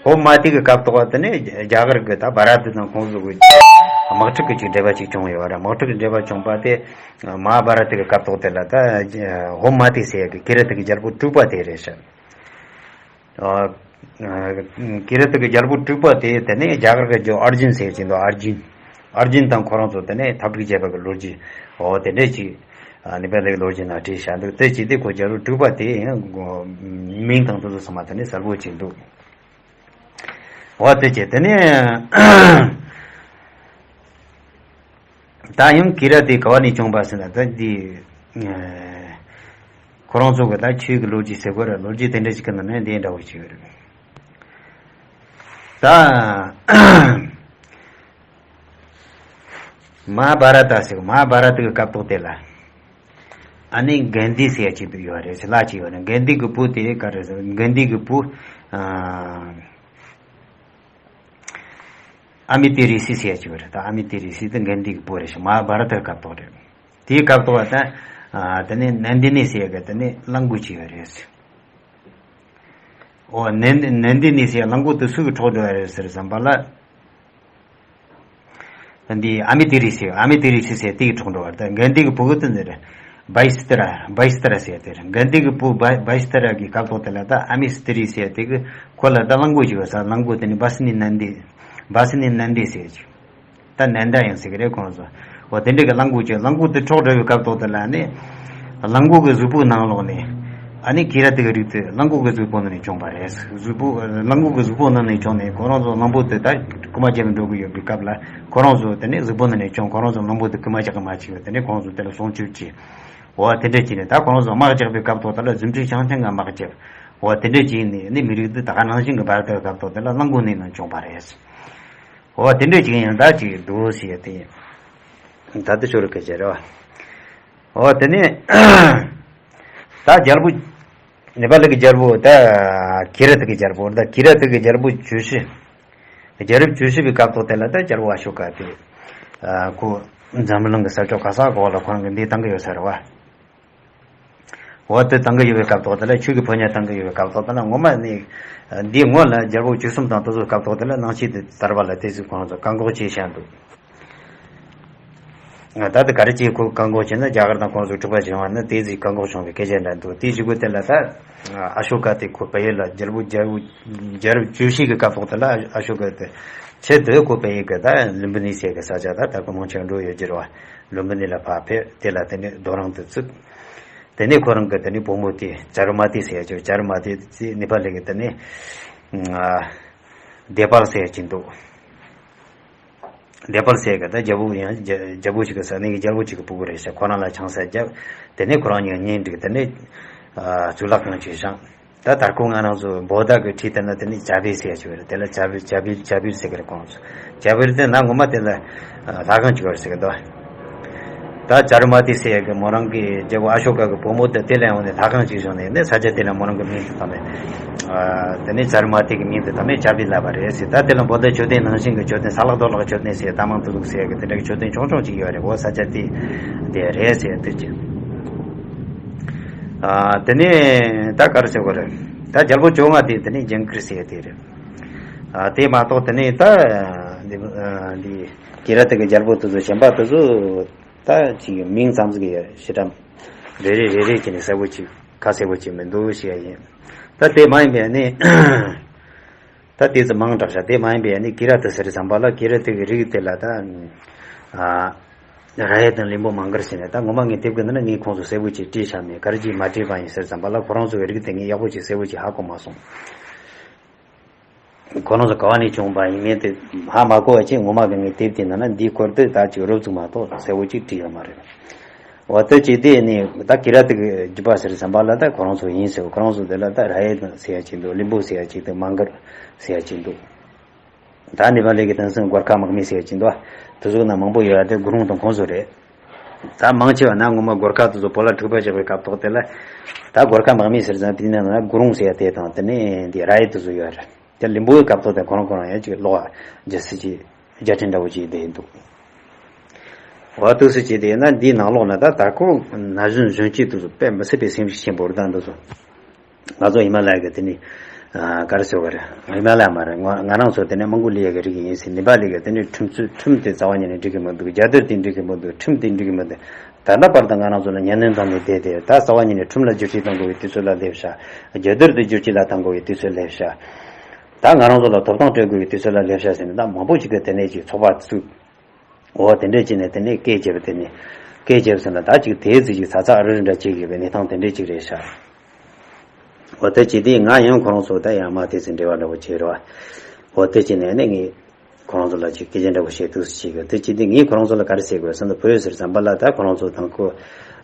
ཧོམ་མ་ཏི་གི་སྐབས་ཐོག་དེ་ནས་རྒྱ་གར་གི་ད་བྷ་ར་ཏི་དང་ཁོང་ཚོ་གི་དམག་འཁྲུག་གི་ཅིག་འབྲེལ་བ་ཅིག་བྱུང་ཡོད་རེད། དམག་འཁྲུག་གི་འབྲེལ་བ་བྱུང་པ་དེ་མ་ཧཱ་བྷ་ར་ཏི་གི་སྐབས་ཐོག་དེ་ལ་ད་ཧོམ་མ་ཏི་ཟེར་གི་ཀི་ར་ཏི་གི་རྒྱལ་པོ་དྲུག་པ་དེ་རེད་ཤག་ཨ་ཀི་ར་ཏི་གི་རྒྱལ་པོ་དྲུག་པ་དེ་དེ་ནས་རྒྱ་གར་གི་ཇོ་ཨར་ཇུན་ཟེར་གྱི་འདུག་ཨར་ཇུན། ཨར་ཇུན་དང་ཁོ་རང་ཚོ་དེ་ནས་འཐབ་འཁྲུག་བྱས་པ་གི་ལོ་རྒྱུས། འོ་དེ་འདྲས་ཅིག་ཨ་ནི་པ་ལའི་ལོ་རྒྱུས་ནང་བྲིས་བཞག་འདུག་དེ་ཅི་སྟེ་ཁོ་རྒྱལ་པོ་དྲུག་པ་དེ་ཡང་མིང་དང་དེ་ཚོ་ཚང་མ་དེ་ནས་གསལ་པོ་ཅིག་འདུག་འོ་དེ་ཅི་དེ་ནས་ད་ཡང་ཀི་ར་ཏི་ག་བ་ནས་བྱུང་པ་ཟེར་ན་ད་འདི་ཁོ་རང་ཚོ་གི་ད་ཆོས་ཀྱི་ལོ་རྒྱུས་ཟེར་དགོས་རེད། ལོ་རྒྱུས་དེ་འདྲ་ཞིག་གི་ནང་ནས་འདི་འདྲ་བོ་ཞིག་ཡོད་རེད། ད་མ་ཧཱ་བྷ་ར་ཏ་ཟེར། མ་ཧཱ་བྷ་ར་ཏ་གི་སྐབས་ཐོག་དེ་ལ་ཨ་ནི་གན་དྷི་ཟེར་ཡ་ཅིག་ཡོད་རེད་ཟེར། ལ་ཅིག་ཡོད་རེད། གན་དྷི་གི་བུ་དེ་ག་རེ་ཟེར། གན་དྷི་གི་བུ་ཨ་ཨ་མི་ཏི་རི་སི་ཟེར་ཡ་ཅིག་ཡོད་རེད། ད་ཨ་མི་ཏི་རི་སི་དེ་གན་དྷི་གི་བུ་རེད་ཤག་མ་ཧཱ་བྷ་ར་ཏ་གི་སྐབས་ཐོག་རེད། དེའི་སྐབས་ཐོག་ད་ཨ་དེ་ནི་ནན་དི་ནི་ཟེར་ཡ་གི་དེ་ནི་གླང་མགོ་ཅིག་ཡོད་རེད་ཟེར། འོ་ནན་ནན་དི་ནི་ཟེར་གླང་མགོ་དེ་སུ་གིས་འཕྲོག་འགྲོ་བ་རེད་ཟེར་བསམ་པ་ལ། འདི་ཨ་མི་ཏི་རི་སི། ཨ་མི་ཏི་རི་སི་ཟེར་དེ་གིས་འཕྲོག་འགྲོ་བ་རེད། ད་གན་དྷི་གི་བུ་གི་དེ་འདི་རེད། བྷ་ཡི་སི་ཏི་ར། བྷ་ཡི་སི་ཏི་ར་ཟེར་དེ་རེད། གན་དྷི་གི་བུ་བྷ་བྷ་ཡི་སི་ཏི་ར་གི་སྐབས་ཐོག་དེ་ལ་ད་ཨ་མི་སི་ཏི་རི་ཟེར་དེ་གི་ཁོ་ལ་ད་གླང་མགོ་ཅིག་ཡོད་ས། གླང་མགོ་དེ་ནི་བྷ་སི་ནི་ནན་དི། བྷ་སི་ནི་ནན་དི་ཟེར་ཅིག་ད་ནན་ད་ཡང་ཟེར་གི་རེད་ཁོང་ཚོ། འོ་དེ་འདྲ་གི་གླང་མགོ་ཅིག་གླང་མགོ་དེ་འཕྲོག་འགྲོ་བའི་སྐབས་ཐོག་དེ་ལ་ནི་གླང་མགོ་གི་གཟུགས་པོ་ནང་ལོགས་ནས་ཨ་ནི་ཀི་ར་ཏི་གི་རིགས་དེ་གླང་མགོ་གི་གཟུགས་པོ་ནང་ནས་བྱུང་བ་རེད། གཟུགས་པོ་གླང་མགོ་གི་གཟུགས་པོ་ནང་ནས་བྱུང་ནས་ཁོ་རང་ཚོ་གླང་པོ་དེ་ད་རྐུ་མ་རྒྱག་གི་འགྲོ་གི་ཡོད་པའི་སྐབས་ལ་ཁོ་རང་ཚོ་དེ་ནས་གཟུགས་པོ་ནང་ནས་བྱུང་། ཁོ་རང་ཚོ་གླང་པོ་དེ་རྐུ་མ་རྒྱག་གི་མ་བྱེད་པ་དེ་ནས་ཁོ་རང་ཚོ་དེ་ལ་སྲུང་སྐྱོབ་བྱས། འོ་དེ་འདྲ་བྱས་ནས་ད་ཁོ་རང་ཚོ་དམག་རྒྱག་པའི་སྐབས་ཐོག་དེ་ལ་རྫུ་འཕྲུལ་ཤང་ཐེང་གི་དམག་རྒྱག་འོ་དེ་འདྲ་བྱས་ནས་ནི་མི་རིགས་འདི་ད་ག་ནང་བཞིན་གི་བར་དུ་སྐབས་ཐོག་དེ་ལ་གླང་མགོ་ནས་ནང་བྱུང་བ་རེད། འོ་དེ་འདྲ་ཅིག་ཡང་ད་ཅིག་འདུག་ཟེར་ཡ་དེ་ཡིན། ད་དེ་ཤོར་གི་ཅེ་རེད་བ། འོ་དེ་ནས་ད་རྒྱལ་པོ་ནེ་པ་ལི་གི་རྒྱལ་པོ་ད་ཀི་ར་ཏི་གི་རྒྱལ་པོ། ད་ཀི་ར་ཏི་གི་རྒྱལ་པོ་བཅུ་བཞི། རྒྱལ་རབས་བཅུ་བཞི་པའི་སྐབས་ཐོག་དེ་ལ་ད་རྒྱལ་པོ་ཨ་ཤོ་ཀ་དེ་ཁོ་འཛམ་གླིང་གི་ས་ཕྱོགས་ག་ས་གོ་ལ་ཁོ་རང་གི་འདི་བཏང་གི་ཡོད་ས་རེད་བ། འོ་དེ་བཏང་གི་ཡོད་པའི་སྐབས་ཐོག་དེ་ལ་ཆོས་ཀྱི་ཕོ་ཉ་བཏང་གི་ཡོད་པའི་སྐབས་ཐོག་དེ་ལ་ངོ་མ་ནི་འདིའི་སྔོན་ལ་རྒྱལ་པོ་བཅུ་གསུམ་དང་དེ་ཚོའི་སྐབས་ཐོག་དེ་ལ་ནང་ཆོས་དེ་དར་བ་ལ་དེ་ཚོས་ཁོང་ཚོ་བཀག་འགོག་བྱས་བཞག་འདུག་ད་ལྟ་ག་རེ་བྱས་ཁོ་བཀག་འགོག་བྱས་ན་རྒྱ་གར་དང་ཁོང་ཚོ་འཁྲུག་པ་བྱུང་བ་ནི་དེ་ཚོས་བཀག་འགོག་བྱུང་བའི་སྐད་ཆ་འདྲ་འདུག་དེའི་གཞུག་གུ་དེ་ལ་ད་ཨ་ཤོ་ཀ་དེ་ཁོ་བལ་ཡུལ་ལ་རྒྱལ་པོ་རྒྱལ་པོ་རྒྱལ་རབས་བཅུ་བཞི་གི་སྐབས་ཐོག་དེ་ལ་ཨ་ཤོ་ཀ་དེ་ཆེད་དུ་ཁོ་བལ་ཡུལ་གི་ད་ལུམ་བི་ནི་ཟེར་གི་ས་ཆ་ད་ད་ཁོ་མང་ཆེ་འགྲོ་ཡོད་ཀྱི་རེད་བ། ལུམ་བི་ནི་ལ་ཕར་ཕེབས། དེ་ལ་དེ་ནས་རྡོ་རིང་དེ་བཙུགས། དེ་ནས་ཁོ་རང་གི་དེ་ནས་བུ་མོ་དེ་ཇར་མ་ཏི་ཟེར་ཡ་ཅིག་ཇར་མ་ཏི་ཟེར་ནེ་པ་ལི་གི་དེ་ནས་ཨ་དེ་པར་ཟེར་ཡ་ཅིག་འདུག་བདེ་དཔལ་ཟེར་གི་ད་རྒྱལ་པོ་ཡང་རྒྱལ་རྒྱལ་པོ་ཞིག་གི་ས་གནས་ཀྱི་རྒྱལ་པོ་ཞིག་གི་སྤུ་གུ་རེད་ཤག་ཁོ་རང་ལ་ཆང་ས་བརྒྱབ། དེ་ནས་ཁོ་རང་གཉིས་གཉེན་སྒྲིག་དེ་ནས་གཙུག་ལག་ཁང་ཅིག་བཞེངས། ད་དར་ཁོ་ང་རང་ཚོ་བོད་ཟླ་གི་ཁྲིད་དེ་ན་དེ་ནས་བྱ་བེར་ཟེར་ཡ་ཅིག་ཡོད་རེད། དེ་ལ་བྱ་བེར་བྱ་བེར་བྱ་བེར་ཟེར་གི་རེད་ཁོང་ཚོ། བྱ་བེར་དེ་ན་ངོ་མ་དེ་ལ་ལྷ་ཁང་ཅིག་ཡོད་རེད་ཟེར་གི་འདུག་ད་ཅཱ་རུ་མ་ཏི་ཟེར་ཡ་གི་མོ་རང་གི་རྒྱལ་པོ་ཨ་ཤོ་ཀ་གི་བུ་མོ་དེ་དེ་ལ་ཡོང་ནས་ལྷ་ཁང་ཅིག་བཞེངས་ནས་ནས་ས་ཆ་དེ་ལ་མོ་རང་གི་མིང་དུ་བཏགས་ནས། ཨ་དེ་ནས་ཅཱ་རུ་མ་ཏི་གི་མིང་དུ་བཏགས་ནས་བྱ་བེར་ལབ་པ་རེད་ཟེར། ད་དེ་ལ་བོད་ཟླ་མཆོད་རྟེན་ནང་བཞིན་གི་མཆོད་རྟེན་ས་ལག་རྡོ་ལག་མཆོད་རྟེན་ཟེར་ད་མང་དུ་འདུག་ཟེར་གི་དེ་འདྲ་གི་མཆོད་རྟེན་ཆུང་ཆུང་ཅིག་ཡོད་རེད། འོ་ས་ཆ་དེ་དེ་རེད་ཟེར་དེ་ཅི། ཨ་དེ་ནས་ད་ག་རེ་ཟེར་དགོས་རེད། ད་རྒྱལ་པོ་བཅོ་ལྔ་དེ་དེ་ནས་ཇིང་གིར་ཟེར་དེ་རེད། ཨ་དེ་མ་གཏོགས་དེ་ནས་ད་འདི་ཨ་འདི་ཀི་ར་ཏི་གི་རྒྱལ་པོ་དེ་ཚོ་གཞན་པ་དེ་ཚོ་ད་ཅིག་མིང་ཙམ་ཟིག་ཡོད་ཞེ་དྲག་རེ་རེ་རེ་རེ་བྱས་ནས་གསལ་པོ་ཅིག་ཁ་གསལ་པོ་ཅིག་མི་འདུག་ཞེས་ཡིན། ད་དེ་མ་ཡིན་པའི་ནི། ད་དེ་ཚོ་མང་དྲགས་ཤག་དེ་མ་ཡིན་པའི་ནི་ཀི་ར་ཏི་ཟེར་བསམ་པ་ལ་ཀི་ར་ཏི་གི་རིགས་དེ་ལ་ད་ཨ་ར་ཡ་དང་ལིམ་པོ་མང་གར་ཟེར་ནས། ད་ངོ་མ་ངས་དེབ་ཀྱི་ནང་ན་ངས་ཁོང་ཚོ་གསལ་པོ་ཅིག་བྲིས་བཞག་མེད། ག་རེ་ཅིག་མ་བྲིས་པ་ཡིན་ཟེར་བསམ་པ་ལ་ཁོ་རང་ཚོ་གི་རིགས་དེ་ངས་ཡག་པོ་ཅིག་གསལ་པོ་ཅིག་ཧ་གོ་མ་སོང་། ཁོ་རང་ཚོ་ག་བ་ནས་བྱུང་བ་ཡིན་མིན་དེ་ཧ་མ་གོ་བ་ཅིག་ངོ་མ་གི་ངས་དེབ་དེ་ནང་ན་འདིའི་སྐོར་དེ་ད་ཅིག་རོབ་ཙམ་མ་གཏོགས་གསལ་པོ་ཅིག་བྲིས་ཡོད་མ་རེད། འོ་དེ་ཅི་དེ་ནི་ད་ཀི་ར་ཏི་གི་རྒྱུད་པ་ཟེར་བསམ་པ་ལ་ད་ཁོ་རང་ཚོ་ཡིན་ཟེར། ཁོ་རང་ཚོ་དེ་ལ་ད་ར་ཡེ་ཟེར་ཡ་ཅིག་འདུག་ལིམ་པོ་ཟེར་ཡ་ཅིག་འདུག་མང་གར་ཟེར་ཡ་ཅིག་འདུག་ད་ནེ་པ་ལི་གི་དེང་སང་གོར་ཁ་དམག་མི་ཟེར་ཡ་ཅིག་འདུག་དེ་ཚོ་ན་མང་པོ་ཡོད་ཡ་དེ་གུ་རུང་དང་ཁོང་ཚོ་རེད། ད་མང་ཆེ་བ་ན་ངོ་མ་གོར་ཁ་དེ་ཚོ་བོད་ལ་འཁྲུག་པ་བྱེད་པའི་སྐབས་ཐོག་དེ་ལ་ད་གོར་ཁ་དམག་མི་ཟེར་ཙང་དེ་ནས་ན་གུ་རུང་ཟེར་ཡ་དེ་དང་དེ་ནས་འདི་ར་ཡེ་དེ་ཚོ་ཡོད་རེད། དེ་ལིམ་པོའི་སྐབས་ཐོག་དེ་ཁོ་རང་ཁོ་རང་ཡང་ཅིག་ལོག་རྒྱ་སྲིད་ཀྱི་རྒྱ་ཕྲན་འདྲ་བོ་ཅིག་བསྡད་འདུག་འོ་དུས་སུ་བྱས་ཏེ་ན་འདིའི་ནང་ལོགས་ན་ད་དར་ཁོ་ན་གཞོན་གཞོན་སྐྱེས་དེ་ཚོ་དཔེ་མི་སྲིད་པའི་སེམས་ཤུགས་ཆེན་པོ་རེད། ད་འདི་ཚོ་ང་ཚོ་ཧི་མ་ལ་ཡ་གི་དེ་ནི་ཨ་ག་རེ་ཟེར་བ་རེད། ཧི་མ་ལ་ཡ་མ་རེད། ང་ང་རང་ཚོ་དེ་ནི་མོང་གོ་ལི་ཡ་གི་རིགས་ཡིན་ཟེར། ནེ་པ་ལི་གི་དེ་ནི་ཁྲིམས་རྩོད་ཁྲིམས་དེ་རྩ་བ་ཉིད་ནས་འགྲིག་གི་མི་འདུག་རྒྱལ་དར་དེ་འགྲིག་གི་མི་འདུག་ཁྲིམས་དེ་འགྲིག་གི་མི་འདུག་ད་ལྟ་བར་དུ་ང་རང་ཚོ་ལ་ཉམས་ལེན་བཏང་ནས་བསྡད་དེ་ད་རྩ་བ་ཉིད་ནས་ཁྲིམས་ལ་བསྒྱུར་བཅོས་གཏང་དགོས་པའི་དུས་ཚོད་ལ་སླེབས་ཤག་རྒྱལ་དར་དེ་བསྒྱུར་བཅོས་ལ་གཏང་དགོས་པའི་དུས་ཚོད་སླེབས་ཤག་ད་ང་རང་ཚོ་ལ་ཐོབ་ཐང་སྤྲད་དགོས་པའི་དུས་ཚོད་ལ་སླེབས་ཤག་ཟེར་ནས་ད་མང་པོ་ཅིག་གིས་དེ་ནས་ཅིག་ཚོགས་པ་བཙུགས། འོ་དེ་འདྲས་ཅིག་ནས་དེ་ནས་སྐད་བརྒྱབ། དེ་ནས་སྐད་བརྒྱབ་ཟེར་ན་ད་ཅིག་དེའི་ཚིག་ཅིག་ཚ་ཚ་ཨ་རི་རི་འདྲ་བྱེད་དགོས་པའི་གནས་སྟངས་དེ་འདྲས་ཅིག་རེད་ཤག་འོ་དེ་བྱས་དུས་ང་ཡང་ཁོ་རང་ཚོ་ད་ཡང་མ་དེ་ཚོ་འབྲེལ་བ་འདྲ་བོ་བྱས་རོགས། འོ་དེ་བྱས་ནས་ནི་ངས་ཁོ་རང་ཚོ་ལ་ཅིག་སྐད་ཆ་འདྲ་བོ་བཤད་དུས་སུ་བྱེད་དགོས། དེ་བྱས་དུས་ངས་ཁོ་རང་ཚོ་ལ་ག་རེ་ཟེར་དགོས་ཟེར་ན་བོད་ཟེར་བསམ་པ་ལ་ད་ཁོ་རང་ཚོ་དང་ཁོ་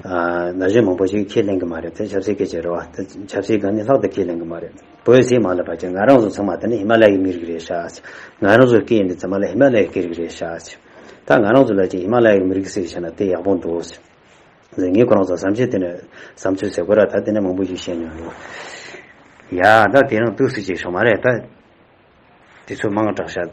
ན་གཞོན་མང་པོ་ཞིག་ཁས་ལེན་གི་མ་རེད། དེ་ཆབ་སྲིད་སྐད་ཆ་རེད་བ། དེ་ཆབ་སྲིད་སྒང་ནས་ལྷག་ཏུ་ཁས་ལེན་གི་མ་རེད། བོད་ཟེར་མ་ལབ་པ་ཅིག་ང་རང་ཚོ་ཚང་མ་དེ་ནི་ཧི་མ་ལ་ཡའི་མི་རིགས་རེད་ཤག་ང་རང་ཚོ་སྐད་ཡིན་དུས་ཙམ་པ་ལ་ཧི་མ་ལ་ཡའི་སྐད་རིགས་རེད་ཤག་ད་ང་རང་ཚོ་ལ་ཅིག་ཧི་མ་ལ་ཡའི་མི་རིགས་ཟེར་བྱས་ན་དེ་ཡག་པོ་འདུག་ངས་ཁོ་རང་ཚོ་བསམ་ཤེས་དེ་ནས་བསམ་ཚུལ་ཟེར་དགོས་ར། ད་དེ་ནས་མང་པོ་ཞིག་བཤད་མྱོང་ཡོད། ཡ་ད་དེ་རིང་དུས་སུ་ཅིག་ཤོག་མ་རེད། ད་དེ་ཚོ་མང་དྲགས་ཤག